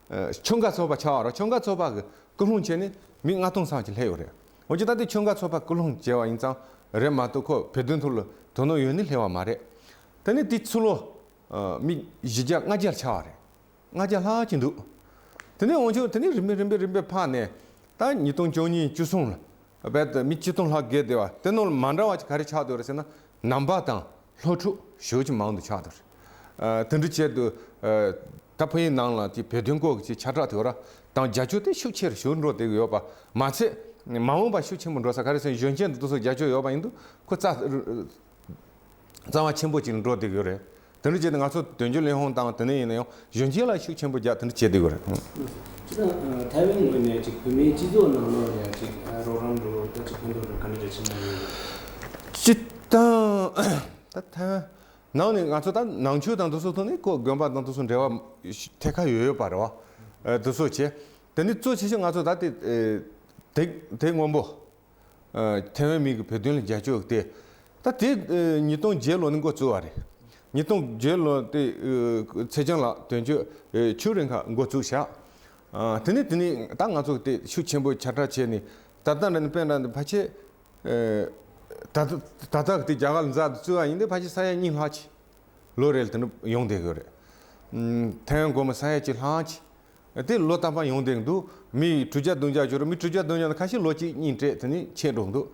ཨ། ཆོལ་ཁ་ཚོགས་པ་ཆགས་པ་རེད། ཆོལ་ཁ་ཚོགས་པ་གི་སྐུལ་སློང་བྱས་ནས་མི་ལྔ་སྟོང་ཙམ་ཅིག་སླེབས་ཡོད་རེད། འོན་ཀྱང་ད་ལྟའི་ཆོལ་ཁ་ཚོགས་པ་སྐུལ་སློང་བྱས་པ་ཡིན་ཙང་རེད་མ་གཏོགས་ཁོ་བོད་དོན་ཐོག་ལ་དོ་སྣང་ཡོད་ནི་སླེབས་པ་མ་རེད། དེ་ནས་དེ་ཚུར་ལོ། ཨ། མི་བཞི་བརྒྱ་ལྔ་བརྒྱ་ཆགས་པ་རེད། ལྔ་བརྒྱ་ལྷག་ཅིག་འདུག་དེ་ནས་འོན་ཀྱང་དེ་ནས་རིམ་པས་རིམ་པས་རིམ་པས་འཕར་ནས་ད་ཉིས་སྟོང་བཅུ་གཉིས་བཅུ་གསུམ་ལ་རྦད་དེ་མི་ཆིག་སྟོང་ལྷག་བརྒལ་བསྡད་པ་དེ་ནང་ལ་མ་འདྲ་བ་ཅིག་ག་རེ་ཆགས་འདུག་རེད་ཟེར་ན་ནང་པ་དང་སློབ་ཕྲུག་ཞེ་པོ་ཅིག་མང་དུ་ཆགས་འདུག་རེད། ཨ། དེ་འདྲ་བྱས་དུས། ཨ། ད་ཕ་གིའི་ནང་ལ་དེ་བོད་དོན་སྐོར་གྱི་ཁྱབ་བསྒྲགས་དེ་བ་ར་དང་རྒྱབ་སྐྱོར་དེ་ཤུགས་ཆེ་རུ་ཞེ་པོ་འགྲོ་བསྡད་ཀྱི་ཡོད་པ་མ་ཚད་མ་འོངས་པ་ཤུགས་ཆེན་པོ་འགྲོ་ས་ག་རེ་ཟེར་ན་གཞོན་སྐྱེས་འདི་ཚོ་རྒྱབ་སྐྱོར་ཡོད་པ་ཡིན་དུས་ཁོ་རྩ། རྩ་བ་ཆེན་པོ་ཅིག་འགྲོ་བསྡད་ཀྱི་ཡོད་རེད། དེ་འདྲ་བྱས་ཏེ་ང་ཚོ་དོན་གཅོད་ལས་ཁུངས་དང་དེ་ནས་ཡིན་ན་ཡང་གཞོན་སྐྱེས་ལ་ཤུགས་ཆེན་པོ་རྒྱག་དེ་འདྲ་བྱས་བསྡད་ཀྱི་ཡོད་རེད། སྤྱིར་བཏང་ཐའེ་ཝན་ངོས་ནས་ཅིག་བོད་མིའི་སྤྱི་ཚོགས་ནང་ལོགས་ལ་ཡང་ཅིག་རོགས་རམ་འགྲོ་ད་ཅིག་ཕན་ཐོགས་འགྲོ་ག་འདྲ་འདྲ་བྱེད་གནང་ཡོད། སྤྱིར་བཏང་ད་ཐའེ་ཝན་ནང་ནས་ང་ཚོ་ད་ནང་ཆོས་དང་དེ་ཚོ་ཐོག་ནས་ཁོ་དགོན་པ་དང་དེ་ཚོ་འབྲེལ་བ་ཐད་ཀར་ཡོད་ཡོད་པ་རེད་བ། དེ་ཚོ་བྱས། དེ་ནས་གཙོ་ཆེ་ཤོས་ང་ཚོ་ད་དེ་དེ་དེ་སྔོན་པོ། ཨ། ཐའེ་ཝན་མི་གི་བོད་དོན་ལ་རྒྱབ་སྐྱོར་དེ། ད་དེ་ཨ་ཉིས་སྟོང་བརྒྱད་ལོ་ནས་འགོ་བཙུགས་པ་རེད། ཉིས་སྟོང་བརྒྱད་ལོ་དེ་ཨ་ཚེ་རྒྱང་ལགས་དོན་གཅོད་ཨ་ཆོས་རིང་ཁ་འགོ་བཙུགས་བཞག་ཨ། དེ་ནས་དེ་ནས་ད་ང་ཚོ་དེ་ཤུགས་ཆེན་པོས་ཁྱབ་བསྒྲགས་བྱས་ནས་ད་ལྟ་འདྲ་ནི་དཔེར་ན་འདི་ཕལ་ཆེར་ཨ་ད་ལྟ་ད་ལྟ་དེ་རྒྱ་གར་ལ་འཛུལ་དུ་བཙུགས་པ་ཡིན་དེ་ཕལ་ཆེར་ས་ཡ་གཉིས་ལྷག་ཅིག་ལོ་རེ་ལ་དེ་འདྲ་ཡོང་བསྡད་ཀྱི་ཡོད་རེད། ཨ། ཐའེ་ཝན་སྒོར་མོ་ས་ཡ་གཅིག་ལྷག་ཅིག་དེ་ལོ་རྟག་པར་ཡོང་བསྡད་འདུག་མི་དྲུག་བརྒྱ་བདུན་བརྒྱ་ཅིག་ཡོད་རེད། མི་དྲུག་བརྒྱ་བདུན་བརྒྱ་ནང་ཁ་ཤས་ལོ་གཅིག་གཉིས་སྤྲད་དེ་ནས་ཆད་འགྲོ་འདུག་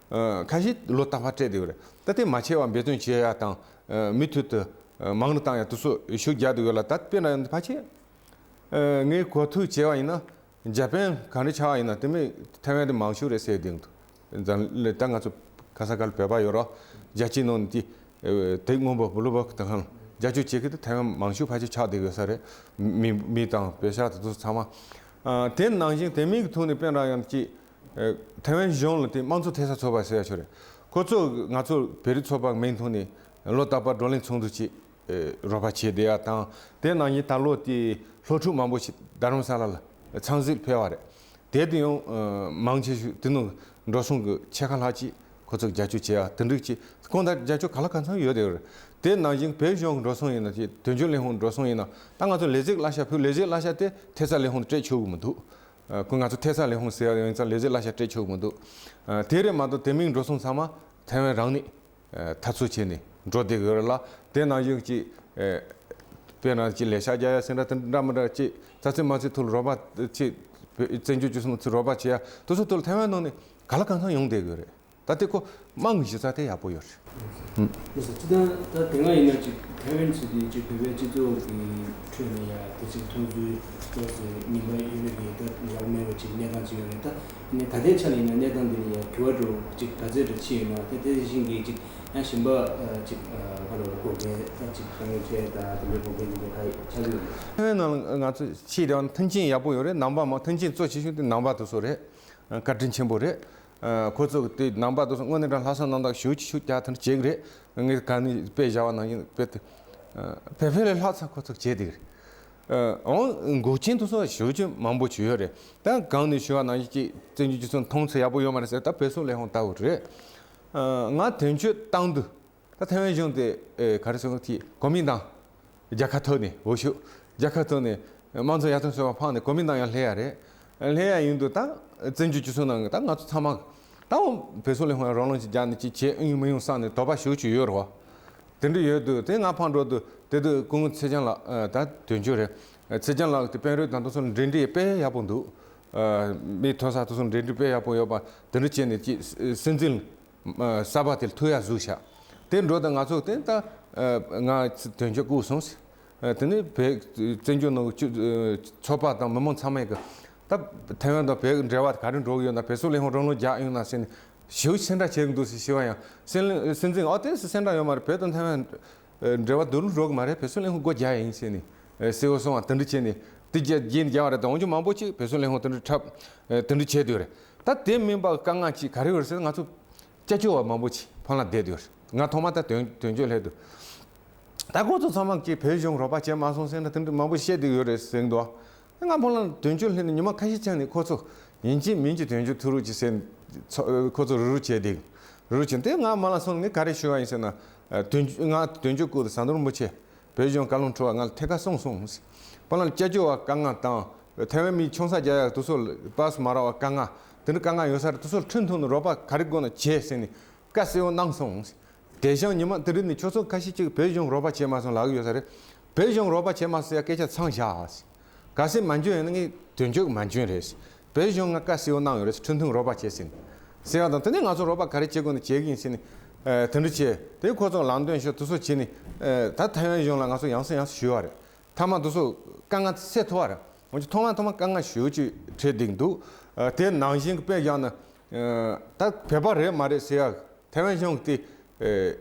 ཨ། ཁ་ཤས་ལོ་རྟག་པར་སྤྲད་བསྡད་ཡོད་རེད། ད་དེ་མ་ཆད་པར་འབད་བརྩོན་བྱེད་ཡ་དང་། ཨ། མུ་མཐུད་དུ་ཨ་མང་རུ་བཏང་ཡ་དེ་ཚོ་ཤུགས་རྒྱག་བསྡད་ཡོད་ལ། ད་དཔེར་ན་ཡང་ཕལ་ཆེར་ཨ་ངས་གོ་ཐོས་བྱས་པ་ཡིན་ན་འཇར་པན་ག་འདྲ་ཆགས་པ་ཡིན་ན་དེ་མིན་ཐའེ་ཝན་དེ་མང་ཤོས་རེད་ཟེར་བསྡད་འདུག་འཛམ་གླིང་ད་ང་ཚོ་ག་ས་ག་ལ་བོད་པ་ཡོད་རོགས་རྒྱལ་སྤྱིའི་ནང་དེ་དེབ་སྔོན་པོ་བུ་ལུ་བག་དང་ཧང་རྒྱབ་སྐྱོར་བྱེད་མཁན་དེ་ཐའེ་ཝན་མང་ཤོས་ཕལ་ཆེར་ཆགས་བསྡད་ཡོད་ས་རེད། མི་མི་དང་བོད་ཤག་དེ་ཚོ་ཚང་མ། ཨ། དེ་ནང་བཞིན་དེ་མིན་གྱི་ཐོག་ནས་དཔེར་ན་ཡང་ཅིག་ཨ། ཐའེ་ཝན་གཞུང་ལ་དེ་དམངས་གཙོ་མཐུན་ས་ཚོགས་པ་ཟེར་ཡ་ཞིག་རེད། ཁོ་ཚོ་ང་ཚོ་བོད་རིགས་ཚོགས་པ་མིང་ཐོག་ནས་ལོ་རྟག་པར་བགྲོ་གླེང་ཚོགས་འདུ་ཅིག་ཨ། རོགས་པ་བྱས་བསྡད་ཡ་དང་། དེ་ནང་བཞིན་ད་ལོ་དེ་སློབ་ཕྲུག་མང་པོ་ཞིག་རྡ་རམ་ས་ལ་ལ་ཚང་གཟིགས་ཕེབས་པ་རེད། དེ་དུ་ཡང་མང་ཆེ་ཤོས་དེ་ནང་འགྲོ་སོང་གི་ཕྱེད་ཀ་ལྷག་ཅིག་ཁོ་ཚོ་རྒྱབ་སྐྱོར་བྱེད་ཡ་དེ་འདྲ་ཅིག་གང་ལྟར་རྒྱབ་སྐྱོར་ག་ལ་གང་འཚམ་ཡོད་དེ་རེད། དེ་ནང་བཞིན་བོད་གཞུང་གི་འགྲོ་སོང་ཡིན་ན་ཅིག་དོན་གཅོད་ལས་ཁུངས་འགྲོ་སོང་ཡིན་ན་ད་ང་ཚོ་ལས་རྩིས་གླ་ཆ་ཕུལ་ལས་རྩིས་གླ་ཆ་དེ་ཐེབས་རྩ་ལས་ཁུངས་སྤྲད་ཆོག་གི་མི་འདུག་ཁོ་ང་ཚོ་ཐེབས་རྩ་ལས་ཁུངས་ཟེར་ཡ་ཡིན་ཙང་ལས་རྩིས་གླ་ཆ་སྤྲད་ཆོག་གི་མི་འདུག་དེ་རེད་མ་གཏོགས་དེ་མིན་འགྲོ་སོང་ཚང་མ་ཐའེ་ཝན་རང་ནས་ཨ་འཐབ་རྩོད་བྱས་ནས་འགྲོ་བསྡད་ཡོད་རེད་ལ། དེ་ནང་བཞིན་གྱི་ཨ་དཔེར་ན་ཅིག་ལས་ཤག་རྒྱག་ཡ་ཟེར་འདྲ་དེ་འདྲ་མི་འདྲ་ཅིག་ཚ་ཚོད་མ་ཚོད་ཐུག་ལ་རོགས་པ་ཅིག་བཙན་བྱོལ་སྤྱི་ཚོགས་ནང་ཚུད་རོགས་པ་བྱེད་ཡ་དེ་ཚོ་ཐུག་ལ་ཐའེ་ཝན་ནང་ནས་ག་ལ་གང་འཚམ་ཡོང་བསྡད་ཡོད་རེད། ད་དེ་ཁོ་དམངས་ཀྱི་གཞི་རྩ་དེ་ཡག་པོ་ཡོད་རེད། ལགས་སོ། སྤྱི་བཏང་ད་དེ་སྔ་ཡིན་ན་ཅིག་ཐའེ་ཝན་ཟེར་དུས་ཅིག་བོད་པའི་སྤྱི་ཚོགས་ཀྱི་ཁྲོད་ནས་ཡང་དེ་ཅིག་མཐོང་ཚུལ་ཏོག་ཙམ་ངན་པ་ཡོད་མེད་ཀྱི་ད་ཡག་མེད་པ་ཅིག་གནས་སྟངས་ཅིག་ཡོད་རེད། ད་ནི་ད་ལྟའི་ཆ་ལ་ཡིན་ན་གནས་སྟངས་འདི་ནི་ཡང་འགྱུར་བ་འགྲོ་ཅིག་ག་ཚོད་འདྲ་ཕྱིན་ཡོད་ན། དེ་དེ་བཞིན་གྱི་ཅིག་ཡང་གཞན་པ་ཅིག་ག་ལ་འགོག་རྐྱེན་ད་ཅིག་དཀའ་ངལ་འཕྲད་ད་དེ་འདྲའི་འགོག་རྐྱེན་ཅིག་ད་ག་ཆགས་ཀྱི་ཡོད་རེད། ཐའེ་ཝན་ནང་ང་ཚོ་ཕྱིའི་འབྲེལ་བ་མཐུན་རྐྱེན་ཡག་པོ་ཡོད་རེད། ནང་པ་མང་མཐུན་རྐྱེན་གཙོ་ཆེ་ཤོས་དེ་ནང་པ་དེ་ཚོ་རེད། བཀའ་དྲིན་ཆེན་པོ་རེད། ཁོ་ཚོ་གི་དེ་ནང་པ་དེ་ཚོ་དངོས་གནས་དྲང་ལྷག་བསམ་རྣམ་དག་ཞེ་པོ་ཅིག་ཤུགས་རྒྱག་ཐུབ་བྱེད་ཀྱི་རེད། ངས་ག་ནས་དཔེ་བཞག་པ་ནང་བཞིན་དཔེ་དེ། བོད་པ་ལས་ལྷག་ཙམ་ཁོ་ཚོ་བྱེད་བསྡད་ཀྱི་རེད། འོང་འགོག་རྐྱེན་དེ་ཚོ་ཞེ་པོ་ཅིག་མང་པོ་ཅིག་ཡོད་རེད། ད་གང་ནས་ཞུ་བ་ནང་བཞིན་ཅིག་བཙན་བྱོལ་སྤྱི་ཚོགས་མཐོང་ཚུལ་ཡག་པོ་ཡོད་མ་རེད་ཟེར་ད་བོད་སོག་ལས་ཁུངས་ལྟ་བུ་རེད། ང་དོན་གཅོད་བཏང་དུས། ད་ཐའེ་ཝན་གཞུང་དེ་ཨེ་ག་རེ་ཟེར་དགོས་དེ་གོ་མིན་ཏང་རྒྱལ་ཁབ་ཐོག་ནས་འོས་ཤོག་རྒྱལ་ཁབ་ཐོག་ནས་དམངས་གཙོ་ཡར་ཐོན་ཟེར་བ་འཕངས་ནས་གོ་མིན་ཏང་ཡར་སླེབས་ཡ་རེད། སླེབས་ཡ་ཡིན་དུས་ད་བཙན་བྱོལ་སྤྱི་ཚོགས་ནང་གི་ད་ང་ཚོ་ཚང་མ་ད་འོ་བོད་སོག་ལས་ཁུངས་ཡང་རོགས་རམ་ཅིག་རྒྱག་ནས་ཅིག་བྱེད་ཨེ་ཡོང་མི་ཡོང་བསམ་ནས་དོགས་པ་ཞེ་པོ་ཅིག་ཡོད་རེད་བ། དེ་འདྲ་ཡོད་དུས་དེ་ང་འཕངས་འགྲོ་དུས་དེ་དུས་སྐུ་ངོ་ཚེ་རྒྱམ་ལགས་ད་དོན་གཅོད་རེད། ཚེ་རྒྱམ་ལགས་དེ་དཔོན་རིགས་དང་དེ་ཚོ་འབྲེལ་འདྲིས་དཔེ་ཡག་པོ་འདུག་མི་ཐོན་ས་དེ་ཚོ་འབྲེལ་འདྲིས་དཔེ་ཡག་པོ་ཡོད་པ་དེ་འདྲ་བྱས་ནས་ཅིག་སྲིད་འཛིན། གསར་པ་དེ་ལ་ཐུག་ཡ་བཟོས་ཤག་དེ་འགྲོ་དང་ང་ཚོ་དེ་ད་ང་དོན་གཅོད་བསྐོས་སོང་ཟེར། དེ་ནས་བོད་བཙན་བྱོལ་ནང་གི་ཚོགས་པ་དང་མི་མང་ཚང་མས་གི་ད་ཐའེ་ཝན་དང་བོད་ཀྱི་འབྲེལ་བ་ག་རེ་འགྲོ་གི་ཡོད་ན་བོད་སོག་ལས་ཁུངས་རོགས་རམ་རྒྱག་ཡོང་ན་ཟེར་ནས་ཞེ་པོ་སེམས་ཁྲལ་བྱེད་ཀྱི་འདུག་ཟེར་ཞུ་བ་ཡང་སྲིད་སྲིད་འཛིན་ཨོ་དེ་སེམས་ཁྲལ་ཡོད་མ་རེད། བོད་དང་ཐའེ་ཝན་འབྲེལ་བ་སྡུག་རུ་འགྲོ་གི་མ་རེད། བོད་སོག་ལས་ཁུངས་སྒོ་རྒྱག་ཡ་ཡིན་ཟེར་ནས་གསལ་བོ་སོང་བ་དེ་འདྲ་བྱས་ནས་དེ་རྗེས་རྗེས་ནས་རྒྱག་པ་རེད། ད་འོན་ཀྱང་མང་པོ་ཅིག་བོད་སོག་ལས་ཁུངས་དེ་འདྲ་འཁྲབ་དེ་འདྲ་བྱས་བསྡད་ཡོད་རེད། ད་དེ་མིན་པ་དཀའ་ངལ་ཅིག་ག་རེ་ཡོད་རེད་ཟེར་ན་ང་ཚོ། སྐྱབས་བཅོལ་བ་མང་པོ་ཅིག་ཕ་ལ་བསྡད་ཡོད་རེད། ང་ཐོག་མ་ད་དོན་དོན་གཅོད་སླེབས་དུས། ད་ཁོ་ཚོ་ཚང་མ་ཅིག་བོད་གཞུང་རོགས་པ་བྱས་མ་སོང་ཟེར་ན་དེ་འདྲ་མང་པོ་བཤད་བསྡད་ཡོད་རེད་ཟེར་འདུག་ང་ཕ་ལ་དོན་གཅོད་སླེབས་ནས་ཉི་མ་ཁ་ཤས་ཅིག་ནས་ཁོ་ཚོ་ཡིན་གཅིག་མིན་གཅིག་དོན་གཅོད་ཐུག་རོགས་གྱིས་ཟེར་ཚོ་ཁོ་ཚོ་རུ་རུ་བྱས་བསྡད། རུ་རུ་བྱས་དེ་ང་མ་ལ་སོང་ངས་ག་རེ་ཞུ་བ་ཡིན་ཟེར་ན། དོན་ང་དོན་གཅོད་སྐུ་དེ་ཟམ་གདོང་རིན་པོ་ཆེ། བོད་གཞུང་བཀའ་བློན་ཁྲི་པ་ང་ལ་ཐད་ཀར་གསུངས་སོང་། བོད་ནང་སྐྱབས་བཅོལ་བ་དཀའ་ངལ་དང་། ཐའེ་ཝན་མི་ཆང་ས་རྒྱག་ཡག་དེ་ཚོ་པཱ་སི་མ་རག་པ་དཀའ་ངལ། དེ་འདྲ་དཀའ་ངལ་ཡོད་ས་རེད། དེ་ཚོ་ཁྲིད་ཐུབ་ན་རོགས་པ་ག་རེ་དགོས་ན་བྱེད་ཟེར་ནས་བཀའ་གསལ་བོ་གནང་སོང་། དེ་བཞིན་ཉི་མ་དེ་རིང་ནས་ཁྱོད་ཚོ་ཁ་ཤས་ཅིག་བོད་གཞུང་རོགས་པ་བྱེད་མ་སོང་ལབ་ཀྱི་ཡོད་ས་རེད། བོད་གཞུང་རོགས་པ་བྱེད་མ་སོང་ཡ་སྐད་ཆ་ཚང་བཞག་གལ་སྲིད་མ་འཇོན་ཡོད་ན་ངས་དོན་གཅོད་མ་འཇོན་རེད། བོད་གཞུང་ང་བཀའ་གསལ་བོ་གནང་ཡོད་རེད། ཁྲིད་ཐུབ་ན་རོགས་པ་བྱེད་ཟེར་ནས། ཟེར་བ་དང་དེ་ནས་ང་ཚོ་རོགས་པ་ག་རེ་བྱེད་དགོས་ན་བྱེད་ཀྱི་ཡིན་ཟེར་ནས། དེ་འདྲ་བྱས་དེ་ཁོ་ཚོ་ལམ་སྟོན་ཞུ་དེ་ཚོ་བྱས་ནས། ད་ཐའེ་ཝན་གཞུང་ལ་ང་ཚོ་ཡང་སེ་ཡང་སེ་ཞུས་པ་རེད། མཐའ་མ་དེ་ཚོ་དཀའ་ངལ་སེལ་ཐུབ་པ་རེད། འོན་ཀྱང་ཐོག་མ་ཐོག་མ་དཀའ་ངལ་ཞེ་པོ་ཅིག་འཕྲད་བསྡད་འདུག་དེ་ནང་བཞིན་གྱི་དཔེ་བཞག་ན། ད་བོད་པ་རེད་མ་རེད་ཟེར་ཡག་ཐའེ་ཝན་གཞུང་གི་དེ།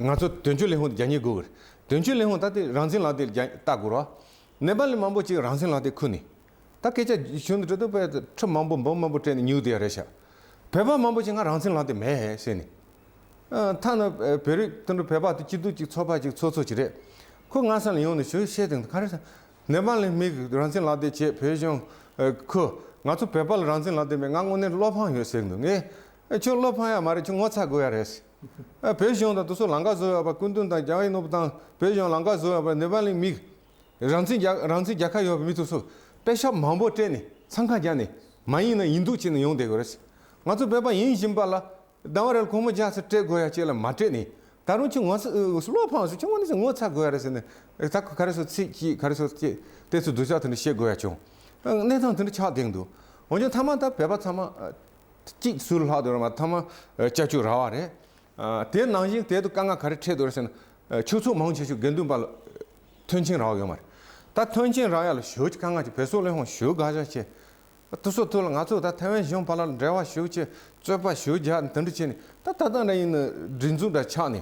ང་ཚོ་དོན་གཅོད་ལས་ཁུངས་དེ་རྒྱག་ཉེན་དགོས་གི་རེད། དོན་གཅོད་ལས་ཁུངས་ད་དེ་རང་བཙན་ལག་དེབ་རྒྱག་ལྟ་དགོས་རེད། ནེ་པ་ལི་མང་པོ་ཅིག་རང་བཙན་ལག་དེབ་ཁུར་ནས། ད་སྐད་ཆ་ཞུ་འདི་འདྲ་འདུག་པས་ཁྲི་མང་པོ་འབུམ་མང་པོ་སྤྲད་ནས་ཉོས་བསྡད་ཡ་རེད་ཤག་བོད་པ་མང་པོ་ཅིག་ང་རང་བཙན་ལག་དེབ་མེད་ཟེར་ནས། ཨ་ཐ་ན་བོད་རིགས་དེ་འདྲ་བོད་པ་དེ་སྐྱིད་སྡུག་ཅིག་ཚོགས་པ་ཅིག་ཚོགས་ཚོགས་ཅིག་རེད། ཁོ་ང་ས་ལ་ཡོང་ནས་ཞུ་བཤད་དེ་ག་རེ་ཟེར། ནེ་པ་ལི་མི་རང་བཙན་ལག་དེབ་བྱེད་བོད་གཞུང་ཁུ་ང་ཚོ་བོད་པ་ལ་རང་བཙན་ལག་དེབ་མེད། ང་དངོས་གནས་བློ་ཕམ་ཡོད་ཟེར་འདུག་ངས་ཁྱོད་བློ་ཕམ་ཡ་མ་རེད། ཁྱོད་ངོ་ཚ་དགོས་ཡ་རེད། ཨ་བོད་གཞུང་དང་དེ་ཚོ་ལམ་ཁ་བཟོ་ཡ་བ་སྐུ་མདུན་དང་རྒྱ་ཡེ་ནོར་བུ་དང་བོད་གཞུང་ལམ་ཁ་བཟོ་ཡ་བ་ནེ་པ་ལི་མི། རང་བཙན་རྒྱལ་རང་བཙན་རྒྱལ་ཁབ་ཡོད་པའི་མི་ཚོ་ཚོ་པེ་ཤག་མང་པོ་སྤྲད་ནས་འཚང་ཁ་རྒྱག་ནས་མ་ཡིན་ན་ཡིན་འདུག་བྱས་ནས་ཡོང་བསྡད་ཡོད་རེད། ང་ཚོ་བོད་པ་ཡིན་བཞིན་པ་ལ་ཟླ་བ་རེ་ལ་སྒོར་མོ་བརྒྱ་ཙམ་སྤྲད་དགོས་ཡ་ཅིག་ལ་མ་སྤྲད་ནས་ད་རུང་ཁྱོད་ངོ་ཚ་བློ་ཕངས་སུ་ཁྱོད་དངོས་གནས་ངོ་ཚ་དགོས་ཡ་རེད་ཟེར་ནས་ད་ག་རེ་ཟེར་ཚིག་གཅིག་ག་རེ་ཟེར་ཅིག་དེ་ཚོ་སྡུག་ཅག་དེ་འདྲ་བཤད་དགོས་ཡ་བྱུང་། གནས་སྟངས་དེ་འདྲ་ཆགས་བསྡད་འདུག་འོན་ཀྱང་མཐའ་མ་ད་བོད་པ་ཚང་མ་གཅིག་ཟུར་ལྷག་འདུག་ར་མ་མཐའ་མ་སྐྱབས་བཅོལ་ར་བ་རེད། དེ་ནང་བཞིན་དེ་དུ་དཀའ་ངལ་ག་རེ་འཕྲད་འདུག་རེད་ཟེར་ན། ཆོས་ཚོགས་མང་ཆེ་ཤོས་དགེ་འདུན་པ་ལ་མཐུན་རྐྱེན་རག་ཡོད་མ་རེད། ད་མཐུན་རྐྱེན་རག་ཡ་ལ་ཞོ་ཅིག་དཀའ་ངལ་ཅིག་བོད་སོག་ལས་ཁུངས་ཞོ་དགའ་ཞག་ཆེ། དུ་སོ་ཐོ་ལ་ང་ཚོ་ད་ཐའེ་ཝན་གཞུང་བར་ལ་འབྲེལ་བ་ཞོ་ཆེ་རྩོད་པ་ཞོ་རྒྱག་དེ་འདྲ་བྱས་ནས་ད་ད་ལྟ་འདྲ་ཡིན་ན་སྒྲིག་འཛུགས་འདྲ་ཆགས་ནས།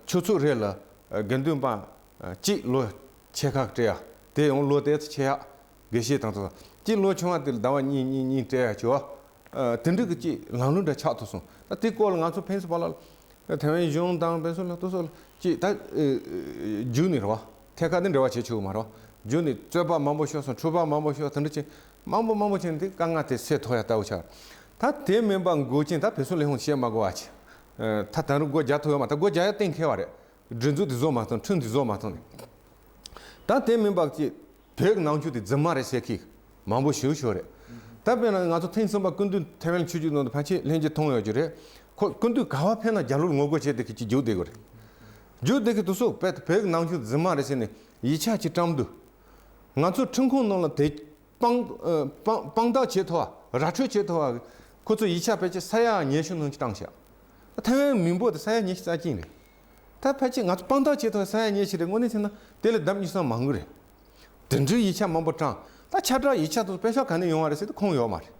ཆོས་ཚོགས་རེ་ལ་དགེ་འདུན་པ་གཅིག་ལོ་ཆེ་ཁག་སྤྲད་ཡ་དེ་ཡང་ལོ་དེ་ཚོ་ཆེ་ཡ་དགེ་བཤེས་དང་ཚོ་གཅིག་ལོ་ཆུང་བ་དེ་ལ་ཟླ་བ་གཉིས་གཉིས་གཉིས་སྤྲད་ཡ་ཆོ། དེ་འདྲ་གི་ཅིག་ལམ་ལུགས་འདྲ་ཆགས་ཐུབ་སོང་། ད་དེ་སྐོར་ལ་ང་ཚོ་ཕན་ཚུན་བར་ལ་ཐའེ་ཝན་གཞུང་དང་ཕན་ཚུན་ལ་ཏོག་ཙམ་ཅིག་ད་རྒྱུགས་ནས་རེད་བ། ཐད་ཀར་དེ་འབྲེལ་བ་བྱེད་ཆོག་གི་མ་རེད་བ། རྒྱུགས་ནས་རྩོད་པ་མང་པོ་ཤོར་སོང་། འཁྲུག་པ་མང་པོ་ཤོར་དེ་འདྲ་ཅིག་ མང་པོ་མང་པོ་བྱས་ནས་དེ་དཀའ་ངལ་དེ་སེལ་ཐུབ་ཡ་ལྟ་བུ་ཆགས། ད་དེ་མིན་པ་འགོག་རྐྱེན་ད་བོད་སོག་ལས་ཁུངས་བཤད་མ་དགོས་པ་ཆེ། ད་ད་རུང་སྒོ་རྒྱག་ཐུབ་ཡོད་མ། ད་སྒོ་རྒྱག་ཡ་གཏན་འཁེལ་བ་རེད། སྒྲིག་འཛུགས་དེ་བཟོ་མ་ཐུབ། ཁྲིམས་དེ་བཟོ་མ་ཐུབ་ནས། ད་དེ་མིན་པ་ཀྱི་བོད་ཀྱི་ནང་ཆོས་དེ་རྫུན་མ་རེད་ཟེར་མཁན་མང་པོ་ཞིག་ཤོད་རེད། ད་དཔེར་ན་ང་ཚོ་ཐེངས་གསུམ་པ་སྐུ་མདུན་ཐའེ་ཝན་ཆིབས་བསྒྱུར་གནང་དུས་ཕལ་ཆེར་ལྷན་རྒྱས་མཐོང་ཡོད་ཀྱི་རེད། ཁོ་སྐུ་མདུན་ག་བ་ཕེབས་ན་རྒྱ་ལོར་ངོ་རྒོལ་བྱས་དེ་གི་ཅིག་རྒྱུགས་བསྡད་ཀྱི་རེད། རྒྱུགས་བསྡད་གི་དུས་སུ་བོད་བོད་ཀྱི་ནང་ཆོས་རྫུན་མ་རེད་ཟེར་ནས་ཡིག་ཆ་ཅིག་བཀྲམ་དུས། ང་ཚོ་ཁྲིམས་ཁང་ནང་ལ་དེ་དཔང་ཨ་དཔང་དཔང་རྟགས་བྱེད་ཐུབ་པ། ར་འཕྲོད་བྱེད་ཐུབ་པ། ཁོ་ཚོ་ཡིག་ཆ་ཕལ་ཆེར་ས་ཡ་ཉི་ཤུ་ནང་ཅིག་བཀྲམ་བཞག་ད་ཐའེ་ཝན་མི་འབོར་དེ་ས་ཡ་ཉི་ཤུ་རྩ་གཅིག་རེད། ད་ཕལ་ཆེར་ང་ཚོ་དཔང་རྟགས་བྱེད་ཐུབ་ས་ཡ་ཉི་ཤུ་རེད། དངོས་གནས་བྱས་ན་དེ་ལས་ལྡབ་གཉིས་གསུམ་མང་གི་རེད། དེ་འདྲའི་ཡིག་ཆ་མང་པོ་བཀྲམ། ད་ཁྱབ་བསྒྲགས་ཡིག་ཆ་དེ་ཚོ་པེ་ཤག་ག་ནས་ཡོང་བ་རེད་ཟེར་དུས་ཁུངས་ཡོད་མ་རེད།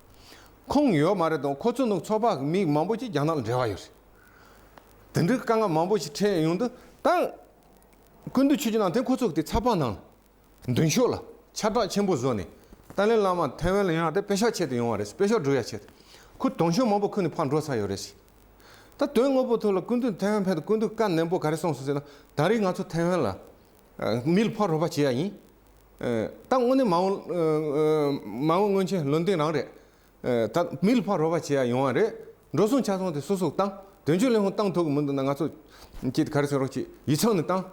ཁུངས་ཡོད་མ་རེད་དང་། ཁོ་ཚོ་ནང་ཚོགས་པ་མི་མང་པོ་ཅིག་རྒྱ་ནག་ལ་འབྲེལ་བ་ཡོད་རེད། དེ་འདྲའི་དཀའ་ངལ་མང་པོ་ཞིག་འཕྲད་ཡོང་དུས། ད་སྐུ་མདུན་ཆིབས་བསྒྱུར་གནང་དེ་ཁོ་ཚོ་གི་དེ་ཚགས་པར་ནང་མདུན་ཕྱོགས་ལ་ཁྱབ་བསྒྲགས་ཆེན་པོ་བཟོས་ནས། ཏཱ་ལའི་བླ་མ་ཐའེ་ཝན་ལ་ཡོང་ཡ་དེ་པེ་ཤག་ཆེད་དུ་ཡོང་བ་རེད། པེ་ཤག་སྒྲུབ་ཡ་ཆེད་དུ་ཁོ་དོན་གཅོད་མང་པོ་ཁུར་ནས་ཕར་འགྲོ་ཚར་ཡོད་རེད། ད་དོན་དངོས་པོ་ཐོག་ལ་སྐུ་མདུན་ཐའེ་ཝན་ཕེབས་དུས་སྐུ་མདུན་བཀའ་ནན་པོ་ག་རེ་གསུངས་སོང་ཟེར་ན། ད་རེས་ང་ཚོ་ཐའེ་ཝན་ལ་མི་ལ་ཕར་རོགས་པ་བྱེད་ཡ་ཡིན། ད་དངོས་གནས་མ་འོངས་མ་འོངས་སྔོན་ཆད་བློ་འདོན་རང་རེད། ད་མི་ལ་ཕར་རོགས་པ་བྱེད་ཡ་ཡོང་བ་རེད། འགྲོ་སོང་ཆ་ཚང་དེ་སོ་སོས་བཏང་། དོན་གཅོད་ལས་ཁུངས་བཏང་ཐུབ་ཀྱི་མི་འདུག་ན་ང་ཚོ་ཅིག་ག་རེ་ཟེར་རོགས་ཅིག་ཡིག་ཚང་ནས་བཏང་།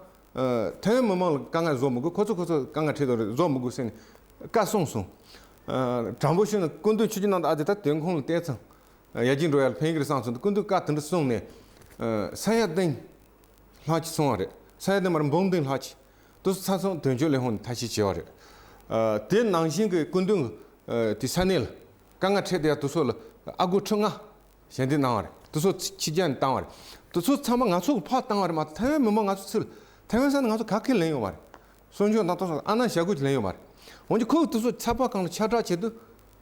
ཐའེ་ཝན་མི་མང་ལ་དཀའ་ངལ་བཟོ་མི་དགོས། ཁོ་ཚོ་ཁོ་ཚོ་དཀའ་ངལ་འཕྲད་དོ་རེད། བཟོ་མི་དགོས་ཟེར་ནས་བཀའ་གསུངས་སོང་། དྲང་པོ་ཞུས་ན་སྐུ་མདུན་ཆིབས་བསྒྱུར་གནང་དུས་ཨ་ཙི་ད་དོན་ཁུངས་ལ་བལྟས་ཙང་ཡར་རྒྱས་འགྲོ་ཡ་ལ་ཕན་གི་རེད་བསམ་སོང་། སྐུ་མདུན་བཀའ་དེ་འདྲ་གསུངས་ནས་ས་ཡ་བདུན་ལྷག་ཅིག་སོང་བ་རེད། ས་ཡ་བདུན་མ་རེད། འབུམ་བདུན་ལྷག་ཅིག་དེ་ཚོ་ཚང་ཚང་དོན་གཅོད་ལས་ཁུངས་ནས་ཐབས་ཤེས་བྱས་པ་རེད། དེ་ནང་བཞིན་གྱི་སྐུ་མདུན་དེ་ས་གནས་ལ་དཀའ་ངལ་འཕྲད་བསྡད་ཡ་དེ་ཚོ་ལ་ཨ་སྒོར་ཁྲི་ལྔ་ཞལ་འདེབས་གནང་བ་རེད། དེ་ཚོ་ཕྱི་རྒྱལ་ནས་བཏང་བ་རེད། དེ་ཚོ་ཚང་མ་ང་ཚོ་གིས་ཕར་བཏང་བ་རེད་མ་གཏོགས་ཐའེ་ཝན་མི་མང་ང་ཚོ་ཚུར་ཐའེ་ཝན་ས་ནས་ང་ཚོ་ག་གེ་ལེན་ཡོད་མ་རེད། གསུང་ཆོས་ད་ལྟ་སོགས་ཨ་ན་ཞྭ་གོས་ཀྱི་ལེན་ཡོད་མ་རེད། འོན་ཀྱང་ཁོ་གིས་དེ་ཚོ་ཚགས་པར་སྒང་ལ་ཁྱབ་བསྒྲགས་བྱེད་དུས།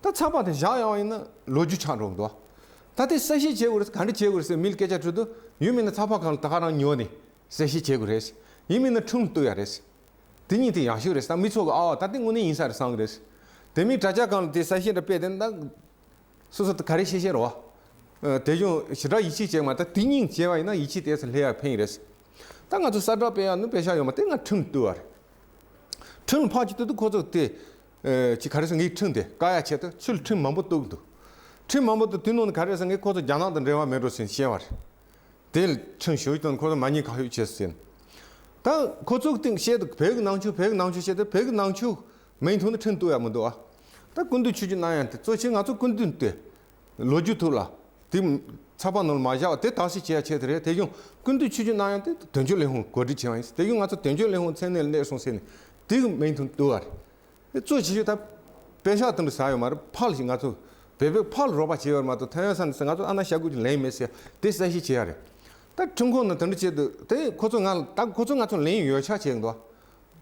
ད་ཚགས་པར་དེ་བཞག་ཡོང་བ་ཡིན་ན་ལོ་རྒྱུས་ཆགས་འགྲོ་གི་འདུག་ད་དེ་གསལ་བཤད་བྱེད་དགོས་རེད། ག་འདྲ་བྱེད་དགོས་རེད་ཟེར་མི་ལ་སྐད་ཆ་དྲིས་དུས། ཡིན་མིན་ན་ཚགས་པར་སྒང་ལ་ད་ག་རང་ཉོས་ནས་གསལ་བཤད་བྱེད་དགོས་རེད། ཡིན་མིན་ན་ཁྲིམས་ལ་གཏུག་ཡ་རེད། དེ་གཉིས་དེ་ཡག་ཤོས་རེད་བསམ། མི་ཚོ་གིས་ཨ་ད་དེ་དངོས་གནས་ཡིན་ས་རེད་བསམ་གི་རེད། དེ་མིན་དྲ་རྒྱ་སྒང་ལ་དེ་གསལ་བཤད་འདྲ་སྤེལ་དེ་ད། སོ་སོ་དེ་ག་རེ་བཤད་བཤད་རེད་བ། དེ་བཞིན་ཞེ་དྲག་ཡིད་ཆེས་བྱེད་མ། ད་དེ་གཉིས་བྱས་པ་ཡིན་ན་ཡིད་ཆེས་དེ་ཚོ་སླེབས་ཡ་ཕན་ཡིན་རེད། ད་ང་ཚོ་གསལ་བསྒྲགས་སྤེལ་ཡ་ནི་པེ་ཤག་ཡོད་མ། དེ་ང་ཁྲིམས་ལ་གཏུག་པ་རེད། ཁྲིམས་ལ་ཕར་ཅིག་གཏུག་དུས་ཁོ་ཚོ་དེ། ཅིག་ག་རེ་ཟེར། ངའི་ཁྲིམས་དེ་བཀག་ཡ་ཆེད་དུ་ཕྱི་ལ་ཁྲིམས་མང་པོ་གཏུག་འདུག་ཁྲིམས་མང་པོ་གཏུག་དུས་ནང་ནས་ག་རེ་ཟེར། ངས་ཁོ་ཚོ་རྒྱ་ནག་དང་འབྲེལ་བ་མེད་འགྲོ་ཟེར་བཤད་པ་རེད། དེ་ལ་ཁྲིམས་ཞུ་དོན་ཁོ་ཚོ་མ་ཉན་ཁ་ཤས་བྱས་ཟིན། ད་ཁོ་ཚོ་གི་སྟེང་བཤད་དུས་བོད་ཀྱི་ནང་ཆོས་བོད་ཀྱི་ནང་ཆོས་བཤད་དུས་བོད་ཀྱི་ནང་ཆོས་མིང་ཐོག་ནས་ཁྲིམས་གཏུག་ཡ་མི་འདུག་ཨ། ད་སྐུ་མདུན་ཆིབས་བསྒྱུར་གནང་ཡ་དེ་གཙོ་ཆེ་ང་ཚོ་སྐུ་མདུན་དེ་ལོ་རྒྱུས་ཐོག་ལ་དེ་ཚགས་པར་ནང་ལ་མ་བཞག་པ་དེ་དག་སེལ་བྱེད་ཡ་ཆེད་དུ་རེད། དེ་བཞིན་སྐུ་མདུན་ཆིབས་བསྒྱུར་གནང་ཡ་དེ་དོན་གཅོད་ལས་ཁུངས་གོ་སྒྲིག་བྱས་པ་ཡིན། དེ་བཞིན་ང་ཚོ་དོན་གཅོད་ལས་ཁུངས་མཚན་གནས་ལ་གནས་སོང་ཟེར་ནས་དེ་གི་མིང་ཐོག་གཏུག་པ་རེད། དེ་གཙོ་ཆེ་ཤོས་ད་པེ་ཤག་དེ་འདྲ་ཟ་ཡོད་མ་རེད། ཕར་ཞིག་ང་ཚོ་བོད་པས་ཕར་ལ་རོགས་པ་བྱས་ཡོད་མ་གཏོགས་ཐའེ་ཝན་ས་ནས་ང་ཚོ་ཨ་ན་ཞྭ་གོས་ཀྱི་ལེན་མེད་ཟེར་དེ་གསལ་བཤད་བྱེད་ཡ་རེད། ད་ཁྲིམས་ཁང་ནང་དེ་འདྲ་བྱེད་དུས་དེ་ཁོ་ཚོ་ང་ལ་ད་ཁོ་ཚོ་ང་ཚོ་ལེན་ཡོད་ཆ་བྱེད་འདུག་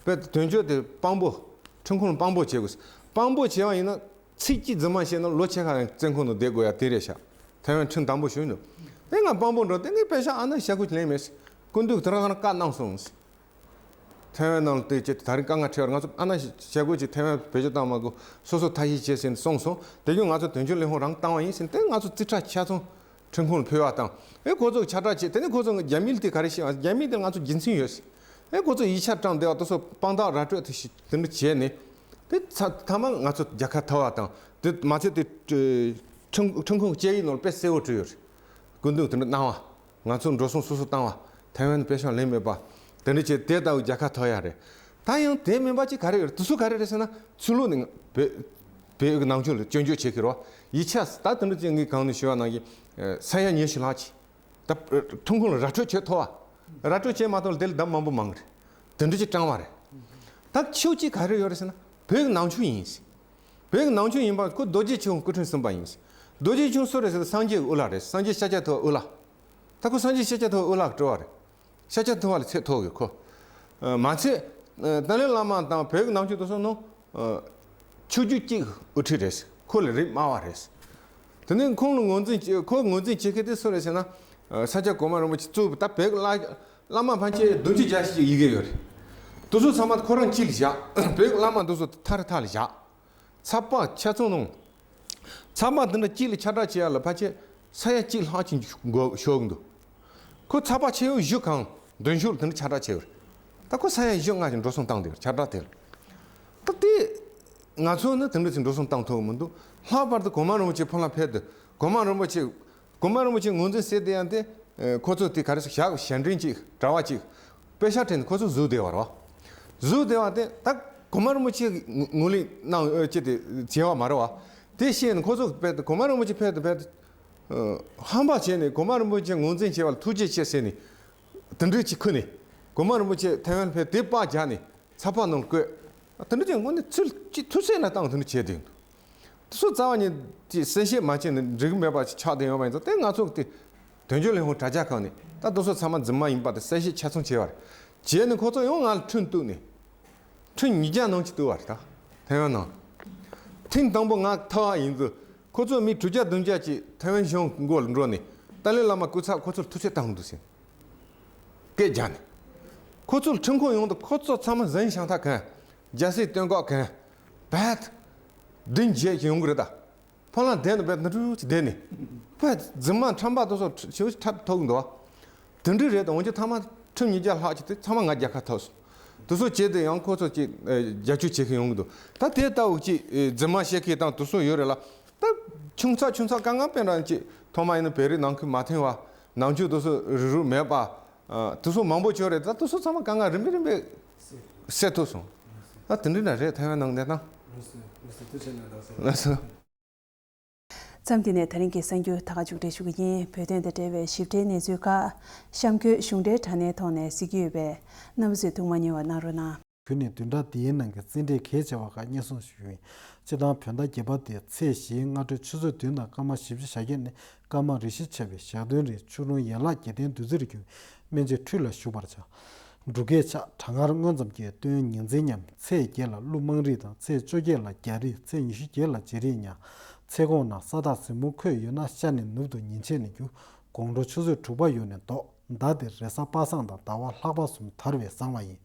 དཔེ་དོན་གཅོད་དེ་དཔང་པོ། ཁྲིམས་ཁང་ལ་དཔང་པོ་བྱེད་དགོས། དཔང་པོ་བྱས་པ་ཡིན་ན་ཚིག་གཅིག་རྫུན་མ་བཤད་ན་ལོ་ཕྱེད་ཀ་བཙོན་ཁང་ནང་བསྡད་དགོས་ཡ་དེ་རེད་ཤག་ཐའེ་ཝན་ཁྲིམས་དམ་པོ་ཞུ་འདུག་དེ་ང་དཔང་པོ་འགྲོ་དེ་ངས་པེ་ཤག་ཨ་ན་ཞྭ་གོས་ཀྱི་ལེན་མེད་ཟེར། སྐུ་མདུན་དེ་རང་རང་བཀའ་གནང་སོང་ཟེར། ཐའེ་ཝན་ནང་ལ་དེ་ཅི་ད་རིང་དཀའ་ངལ་འཕྲད་པར་ང་ཚོ་ཨ་ན་ཞྭ་གོས་ཅིག་ཐའེ་ཝན་བེད་སྤྱོད་བཏང་མ་དགོས། སོ་སོ་ཐབས་ཤེས་བྱེད་ཟེར་ནས་གསུངས་སོང་། དེ་བཞིན་ང་ཚོ་དོན་གཅོད་ལས་ཁུངས་རང་བཏང་བ་ཡིན་ཟེར་ནས་དེ་ང་ཚོ་རྩིས་ཁྲ་ཆ་ཚང་ཁྲིམས་ཁང་ལ་ཕུལ་བ་དང་། ཨེ་ཁོ་ཚོ་ཁྱབ་བསྒྲགས་བྱས། དེ་ནས་ཁོ་ཚོ་རྒྱ་མི་ལ་དེ་ག་རེ་བཤད་པ། རྒྱ་མི་དེ་ང་ཚོ་རྒྱུ་མཚན་ཡོད་ཟེར། ཨེ་ཁོ་ཚོ་ཡིག་ཆ་བཀྲམ་བསྡད་པ་དེ་ཚོ་དཔང་རྟགས་ར་སྤྲོད་དེ་ཞིག་དེ་འདྲ་བྱས་ནས་དེ་ཚ་མཐའ་མ་ང་ཚོ་རྒྱལ་ཁ་ཐོབ་པ་དང་། དེ་མ་ཚད་དེ་ཁྲིམས་ཁྲིམས་ཁང་བཅའ་ཡིག་ནང་ལ་དཔེ་གསལ་བོ་བྲིས་ཡོད་རེད། སྐུ་མདུན་དེ་འདྲ་གནང་བ། ང་ཚོ་འགྲོ་སོང་སོ་སོ་བཏང་བ། ཐའེ་ཝན་པེ་ཤག་ལེན་མེད་པ། དེ་འདྲ་བྱས་དེ་ལྟ་བུ་རྒྱལ་ཁ་ཐོབ་ཡ་རེད། ད་ཡང་དེ་མིན་པ་ཅིག་ག་རེ་ཡོད་རེད། དེ་ཚོ་ག་རེ་རེད་ཟེར་ན་ཚུར་ལོག་ནས་བོད་བོད་ཀྱི་ནང་ཆོས་ལ་སྐྱོན་བརྗོད་བྱེད་ཀྱི་རེད་བ། ཡིག་ཆ་ད་དེ་འདྲ་ཅིག་ངས་གང་ནས་ཞུ་བ་ནང་བཞིན་ས་ཡ་ཉི་ཤུ་ལྷག་ཅིག་ད་ཁྲིམས་ཁང་ལ་ར་སྤྲོད་བྱེད་ཐུབ་པ། ར་སྤྲོད་བྱེད་མ་ཐུབ་ལ་དེ་ལ་ལྡབ་མང་པོ་མང་གི་རེད། དེ་འདྲ་ཅིག་བཀྲམ་པ་རེད། ད་ཁྱོད་ཅིག་ག་རེ་ཡོད་རེད་ཟེར་ན་བོད་ཀྱི་ནང་ཆོས་ཡིན་ཟེར། བོད་ཀྱི་ནང་ཆོས་ཡིན་པ་ཁོ་རྡོ་རྗེ་ཆོས་དབང་སྐུ་ཕྲེང་གསུམ་པ་ཡིན་ཟེར། རྡོ་རྗེ་ཆོས་དབང་སུ་རེད་ཟེར་ན་སངས་རྒྱས་ཀྱི་དབུ་བླ་རེད། སངས་རྒྱས་ཤཱཀྱ་ཐུབ་པ་དབུ་བླ། ད་ཁོ་སངས་རྒྱས་ཤཱཀྱ་ཐུབ་པ་དབུ་བླ་གི་སྤྲུལ་བ་རེད། ཤཱཀྱ་ཐུབ་པ་ལ་ཚད་མཐོ་གི་ཁོ། མ་ཚད། ཏཱ་ལའི་བླ་མ་དང་བོད་ཀྱི་ནང་ཆོས་དེ་ཚོ་ནང་། ཆོས་བརྒྱུད་གཅིག་དབུ་ཁྲིད་རེད། ཁོ་ལས་རིགས་དམའ་བ་རེད། དེ་ནས་ཁོང་ལ་ངོས་འཛིན་བྱེད། ཁོ་ངོས་འཛིན་བྱེད་མཁན་དེ་སུ་རེད་ཟེར་ན། ས་སྐྱ་གོང་མ་རིན་པོ་ཆེ་གཙོས་པའི་ད་བོད་ཀྱི་བླ་བླ་མ་ཕལ་ཆེར་བདུན་ཅུ་བརྒྱད་ཅུ་ཅིག་ཡི་གེ་ཡོད་རེད། དེ་ཚོ་ཚང་མ་ཁོ་རང་གཅིག་ལ་བཞག་བོད་ཀྱི་བླ་མ་དེ་ཚོ་མཐའ་རུ་མཐའ་ལ་བཞག་ཚགས་པར་ཆ་ཚང་ནང་། ཚགས་པར་འདི་འདྲ་གཅིག་ལ་ཁྱབ་བསྒྲགས་བྱེད་ཡ་ལ་ཕལ་ཆེར་ས་ཡ་གཅིག་ལྷག་ཅིག་འགོར་ཤོར་གི་འདུག་ཁོ་ཚགས་པར་ཆེ་བོ་བཞི་གང་མདུན་ཤོག་ལ་དེ་འདྲ་ཁྱབ་བསྒྲགས་བྱས་ཡོད་རེད། ད་ཁོ་ས་ཡ་བཞི་ལྔ་ཞིག་འགྲོ་སོང་བཏང་བསྡད་ཡོད་རེད། ཁྱབ་བསྒྲགས་དེ་ལ། ད་དེ་ ང་ཚོ་ནི་དེ་འདྲ་ཅིག་འགྲོ་སོང་བཏང་ཐུབ་མི་འདུག་ལྷག་པར་དུ་གོང་མ་རིན་པོ་ཆེ་ཕོ་ལྷ་ཕེབས་དུས་གོང་མ་རིན་པོ་ཆེ་གོང་མ་རིན་པོ་ཆེ་ངོས་འཛིན་ཟེར་དེ་ཡང་དེ་ཁོ་ཚོ་དེ་ག་རེ་ཟེར་ཞག་ཞལ་འདྲེན་ཅིག་གྲྭ་བ་ཅིག་དཔེ་ཆ་སྤྲད་ནས་ཁོ་ཚོ་བཟོས་བསྡད་པ་རེད་བ། བཟོས་བསྡད་པ་དེ་ད་གོང་མ་རིན་པོ་ཆེ་ངོས་ལེན་གནང་ཨ་ཅེ་དེ་བྱས་པ་མ་རེད་བ། དེ་ཤེས་ནས་ཁོ་ཚོ་ཕེབས་དུས་གོང་མ་རིན་པོ་ཆེ་ཕེབས་དུས་ཕེབས་དུས་ཧམ་པ་བྱས་ནས་གོང་མ་རིན་པོ་ཆེ་ངོས་འཛིན་བྱས་པ་ལ་ཐུགས་རྗེ་ཆེ་ཟེར་ནས་དེ་འདྲ་ཅིག་ཁུར་ནས་གོང་མ་རིན་པོ་ཆེ་ཐའེ་ཝན་ཕེབས་དེ་པར་རྒྱག་ནས། ཚ་བ་ནང་བཀོད། དེ་འདྲ་ཅིག་དངོས་གནས་ཚུལ་གཅིག་ཐུགས་སེམས་ལ་བཏང་དེ་འདྲ་བྱས་བསྡད་འདུག་དེ་ཚོ་རྩ་བ་ཉིད་ཀྱིས་གསལ་བཤད་མ་བྱས་ནས་འགྲིག་གི་མེད་པ་ཞིག་ཆགས་བསྡད་ཡོད་པ་ཡིན་ཙང་དེ་ང་ཚོ་གི་དེ་དོན་གཅོད་ལས་ཁུངས་དྲ་རྒྱ་ཁག་ནས་ད་དེ་ཚོ་ཚང་མ་རྫུན་མ་ཡིན་པ་དེ་གསལ་བཤད་ཆ་ཚང་བྱས་པ་རེད། བྱས་ནས་ཁོ་ཚོ་ཡང་ང་ལ་ཁྲིམས་གཏུགས་ནས་ཁྲིམས་ཉིས་བརྒྱ་ནང་ཅིག་གཏུགས་པ་རེད། ད་ཐའེ་ཝན་ནང་ཁྲིམས་དང་པོ་ང་ཐར་བ་ཡིན་དུས་ཁོ་ཚོ་མི་དྲུག་བརྒྱ་བདུན་བརྒྱ་ཅིག་ཐའེ་ཝན་གཞུང་མགོ་ལ་འགྲོ་ནས་ཏཱ་ལའི་བླ་མ་སྐུ་ཚབ་ཁོ་ཚོར་ཐུག་འཕྲད་བཏང་འདུག་ཟེར། སྐད་རྒྱག་ནས། ཁོ་ཚོར་ཁྲིམས་ཁང་ཡོང་དུས་ཁོ་ཚོ་ཚང་མ་གཟན་ཤང་ཐག་གན། རྒྱལ་སྲས་སྟོན་ཀ་གན། བད། བདུན་བརྒྱད་ཀྱི་ཡོང་གི་རེད་ད། ཕོ་ལང་བསྡད་ནས་བད་ནི་རུ་ཅིག་བསྡད་ནས། བད་རྫུན་མ་ཁྲམ་པ་དེ་ཚོ་ཁྲ་ཁྲབ་ཐོག་འདུག་བ། དེ་འདྲ་རེད་ད་འོན་ཀྱང་ཐ་མ་ཁྲིམས་ཉིས་བརྒྱ་ལྷག་ཅིག་དེ་ཚང་མ་ང་རྒྱལ་ཁ་ཐོབ་སོང་། དེ་ཚོ་བྱས་ཏེ་ཡང་ཁོ་ཚོ་ཅིག་རྒྱབ་སྐྱོར་བྱེད་མཁན་ཡོང་གི་འདུག་ད་དེ་ལྟ་བུ་ཅིག་རྫུན་མ་བཤད་མཁན་དང་དེ་ཚོ་ཡོད་རེད་ལ། ད་ཆུང་ཚགས་ཆུང་ཚགས་དཀའ་ངལ་དཔེ་འདྲ་ཅིག་ཐོག་མ་ཡིན་ན་བོད་རིགས་ནང་ཁུལ་མ་མཐུན་པ་ནང་ཆོས་དེ་ཚོ་རུག་རུག་མེད་པ། དེ་ཚོ་མང་པོ་ཅིག་རེད། ད་དེ་ཚོ་ཚང་མ་དཀའ་ངལ་རིམ་པས་རིམ་པས་སེལ་ཐུབ་སོང་། ད་དེ་འདྲ་འདྲ་རེད་ཐའེ་ཝན་ནང་གནས་སྟངས། ལགས་སོ། མཚམས་འདི་ནས་ད་རིང་གི་གསར་འགྱུར་ད་ག་མཇུག་སྒྲིལ་ཞུ་གི་ཡིན། བོད་དོན་དང་འབྲེལ་བའི་ཞིབ་ཕྲའི་གནས་ཚུལ་ཁག་གཤམ་འཁོད་གཞུང་འབྲེལ་དྲ་གནས་ཐོག་ནས་གཟིགས་ཀྱི་ཡོད་པས་རྣམ་པ་ཚོས་ཐུགས་མ་མཉེས་པ་གནང་རོགས་གནང་། གུས་ནས་བདུན་ཕྲག་འདིའི་ནང་གི་རྩིས་འབྲས་གལ་ཆེ་བ་ཁག་སྙན་སེང་ཞུ་ཡིན། སྤྱིར་བཏང་བོད་ཟླ་བརྒྱད་པ་སྟེ་ཚེས་བཞིའི་སྔ་དྲོའི་ཆུ་ཚོད་བདུན་དང་སྐར་མ་བཞི་བཅུ་ཞེ་བརྒྱད་ནས་སྐར་མ་རེ་བཞི་ཆགས་པའི་ཞག་བདུན་རིང་ཆུ་རླུང་ཡན་ལག་བརྒྱད་ལྡན་བདུད་རྩིར་གྱུར་སྨན་བཅོས་ཁྲུས་ལ་ཞུགས་པར་བྱ། འབྲུག་སྐད་ཆགས་གྲང་ངར་མངོན་ཙམ་སྐྱེ་སྟོན་ཉིན་མཚན་མཉམ། ཚེས་བརྒྱད་ལ་ཀླུ་དམངས་རིགས་དང་ཚེས་བཅོ་བརྒྱད་ལ་རྒྱ་རིགས། ཚེས་ཉི་ཤུ་བརྒྱད་ལ་རྗེ་རིགས་ཉ། ཚེས་གོང་ན་ས་བདག་གཟིག་མོ་འཁོད་ཡོད་ན་ཤར་ནས་ནུབ་ཏུ་ཉིན་ཕྱེད་ནས་རྒྱུ། དགོང་དྲོ་ཆུ་ཚོད་དྲུག་པ་ཡོལ་ནས་ལྡོག་ཟླ་འདིར་རེས་གཟའ་པ་སངས་དང་ཟླ་བ་ལྷག་པ་གསུམ་དར་བས་བཟང་བ་ཡིན།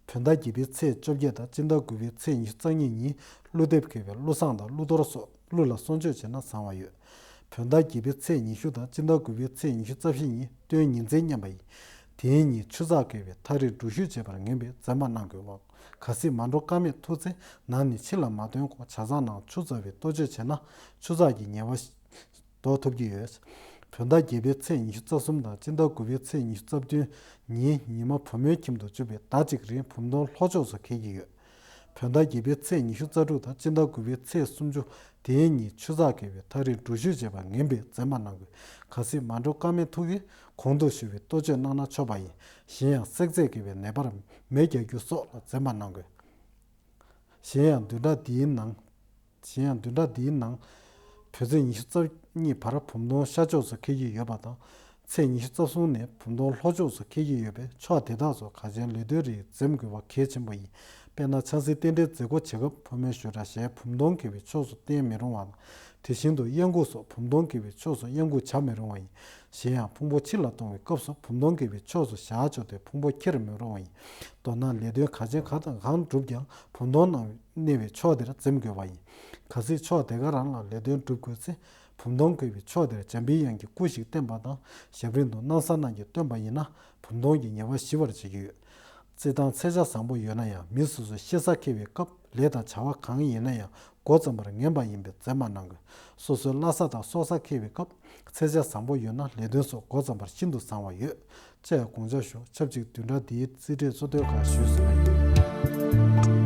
བོད་ཟླ་བརྒྱད་པའི་ཚེས་བཅོ་བརྒྱད་དང་སྤྱི་ཟླ་དགུ་པའི་ཚེས་ཉི་ཤུ་རྩ་གཉིས་ཉིན་ཀླུ་འདེབས་འཁེལ་བའི་ཀླུ་བཟང་དང་ཀླུ་གཏོར་སོགས་ཀླུ་ལ་གསོལ་མཆོད་བྱས་ན་བཟང་བ་ཡོད། བོད་ཟླ་བརྒྱད་པའི་ཚེས་ཉི་ཤུ་དང་སྤྱི་ཟླ་དགུ་པའི་ཚེས་ཉི་ཤུ་རྩ་བཞི་ཉིན་སྟོན་ཉིན་མཚན་མཉམ་པ་ཡིན། དེའི་ཉིན་ཆུ་ཚགས་འཁེལ་བས་ཐག་རིང་འགྲུལ་བཞུད་བྱེད་པར་ངན་པས་འཛེམ་པ་གནང་དགོས་པ། གལ་སྲིད་མ་འགྲོ་ཀ་མེད་ཐུག་ཚེ་ནང་ནས་ཕྱི་ལ་མ་ཐོན་གོང་ཇ་ཚགས་ནང་ཆུ་བཙགས་པའི་གཏོ་བཅོས་བྱས་ན་ཆུ་ཚགས་ཀྱི་ཉེས་པ་ཟློག་ཐུབ་ཀྱི་ཡོད། བོད་ཟླ་བརྒྱད་པའི་ཚེས་ཉི་ཤུ་རྩ་གསུམ་དང་སྤྱི་ཟླ་དགུ་པའི་ཚེས་ཉི་ཤུ་རྩ་བདུན་ཉིན་ཉི་མ་བུ་མོའི་ཁྱིམ་དུ་འཇུག་པའི་ཟླ་གཅིག་རིང་བུམ་སྟོང་ལྷོ་ཕྱོགས་སུ་འཁེལ་གྱི་ཡོད། བོད་ཟླ་བརྒྱད་པའི་ཚེས་ཉི་ཤུ་རྩ་དྲུག་དང་སྤྱི་ཟླ་དགུ་པའི་ཚེས་སུམ་ཅུ་དེའི་ཉིན་ཆུ་ཚགས་འཁེལ་བས་ཐག་རིང་འགྲུལ་བཞུད་བྱེད་པར་ངན་པས་འཛེམ་པ་གནང་དགོས། གལ་སྲིད་མ་འགྲོ་ཀ་མེད་ཐུག་གིས་གོང་དུ་ཞུས་པའི་གཏོ་བཅོས་གནང་ན་ཆོག་པ་ཡིན། གཞན་ཡང་བསྲེག་རྫས་འཁེལ་བའི་ནད་པར་མེ་རྒྱག་རྒྱུ་སོགས་ལ་འཛེམ་པ་གནང་དགོས། གཞན་ཡང་བདུན་ཕྲག་འདིའི་ནང་། གཞན་ཡང་བདུན་ཕྲག་འདིའི་ནང་། བོད་ཚེས་ཉི་ཤུ་རྩ་གཉིས་བར་བུམ་སྟོང་ཤར་ཕྱོགས་སུ་འཁེལ་གྱི་ཡོད་པ་དང་། ཚེས་ཉི་ཤུ་རྩ་གསུམ་ནས་བུམ་སྟོང་ལྷོ་ཕྱོགས་སུ་འཁེལ་གྱི་ཡོད་པས་ཕྱོགས་དེ་དག་སོགས་ག་ཅན་ལས་དོན་རིགས་འཛེམ་དགོས་པ་གལ་ཆེན་པོ་ཡིན། དཔེར་ན་ཆང་སའི་རྟེན་འབྲེལ་མཛད་སྒོ་བྱེད་སྐབས་ཕོ་མོའི་ཞུ་དག་ཞལ་བུམ་སྟོང་འཁེལ་བའི་ཕྱོགས་སུ་བསྟན་མི་རུང་བ་དང་། དེ་བཞིན་དུ་གཡང་འགུགས་སོགས་བུམ་སྟོང་འཁེལ་བའི་ཕྱོགས་སུ་གཡང་འགུགས་བྱ་མི་རུང་བ་ཡིན། གཞན་ཡང་ཕུང་པོ་ཕྱི་ལ་གཏོང་བའི་སྐབས་སུ་བུམ་སྟོང་འཁེལ་བའི་ཕྱོགས་སུ་བཞག་ཆོག་སྟེ་ཕུང་པོ་འཁྱེར་མི་རུང་བ་ཡིན། མདོར་ན་ལས་དོན་ག་ཅན་གང་དང་གང་བསྒྲུབ་ཀྱང་བུམ་སྟོང་གནང་བའི་གནས་པའི་ཕྱོགས་དེར་འཛེམ་དགོས་པ་ཡིན། གལ་སྲིད་ཕྱོགས་དེ་ག་རང་ལ་ལས་དོན་སྒྲུབ་དགོས་ཚེ་བུམ་སྟོང་འཁེལ་བའི་ཕྱོགས་དེར་འཇམ་པའི་དབྱངས་ཀྱི་སྐུ་ཞིག་བསྟན་པ་དང་ཞབས་རིམ་དུ་སྣང་གསལ་རྣམས་ཀྱིས་སྟོན་པ་ཡིན་ན་བུམ་སྟོང་གི་ཉེས་པ་ཞི་བར་བྱེད་ཀྱི་ཡོད། རྩེད་ཐང་ཚད་ཆ་བཟང་པོ་ཡོད་ན་ཡང་མི་སོ་སོའི་གཤེ་ས་འཁེལ་བའི་སྐབས་ལས་དང་བྱ་བ་གང་ཡིན་ན་ཡང་འགོ་བརྩམས་པར་ངན་པ་ཡིན་པས་འཛེམ་པ་གནང་དགོས། སོ་སོའི་བླ་གཟའ་དང་སྲོག་གཟའ་འཁེལ་བའི་སྐབས་ཚད་ཆ་བཟང་པོ་ཡོད་ན་ལས་དོན་སོགས་འགོ་བརྩམས་པར་ཤིན་ཏུ་བཟང་བ་ཡོད། ཅེས་དགོངས་འཇགས་ཞུ། ཆབས་ཅིག་བདུན་ཕྲག་འདིའི་རྩིས་འབྲས་གཙོ་དོན་ཁག་ཞུས་ཟིན་པ་ཡིན།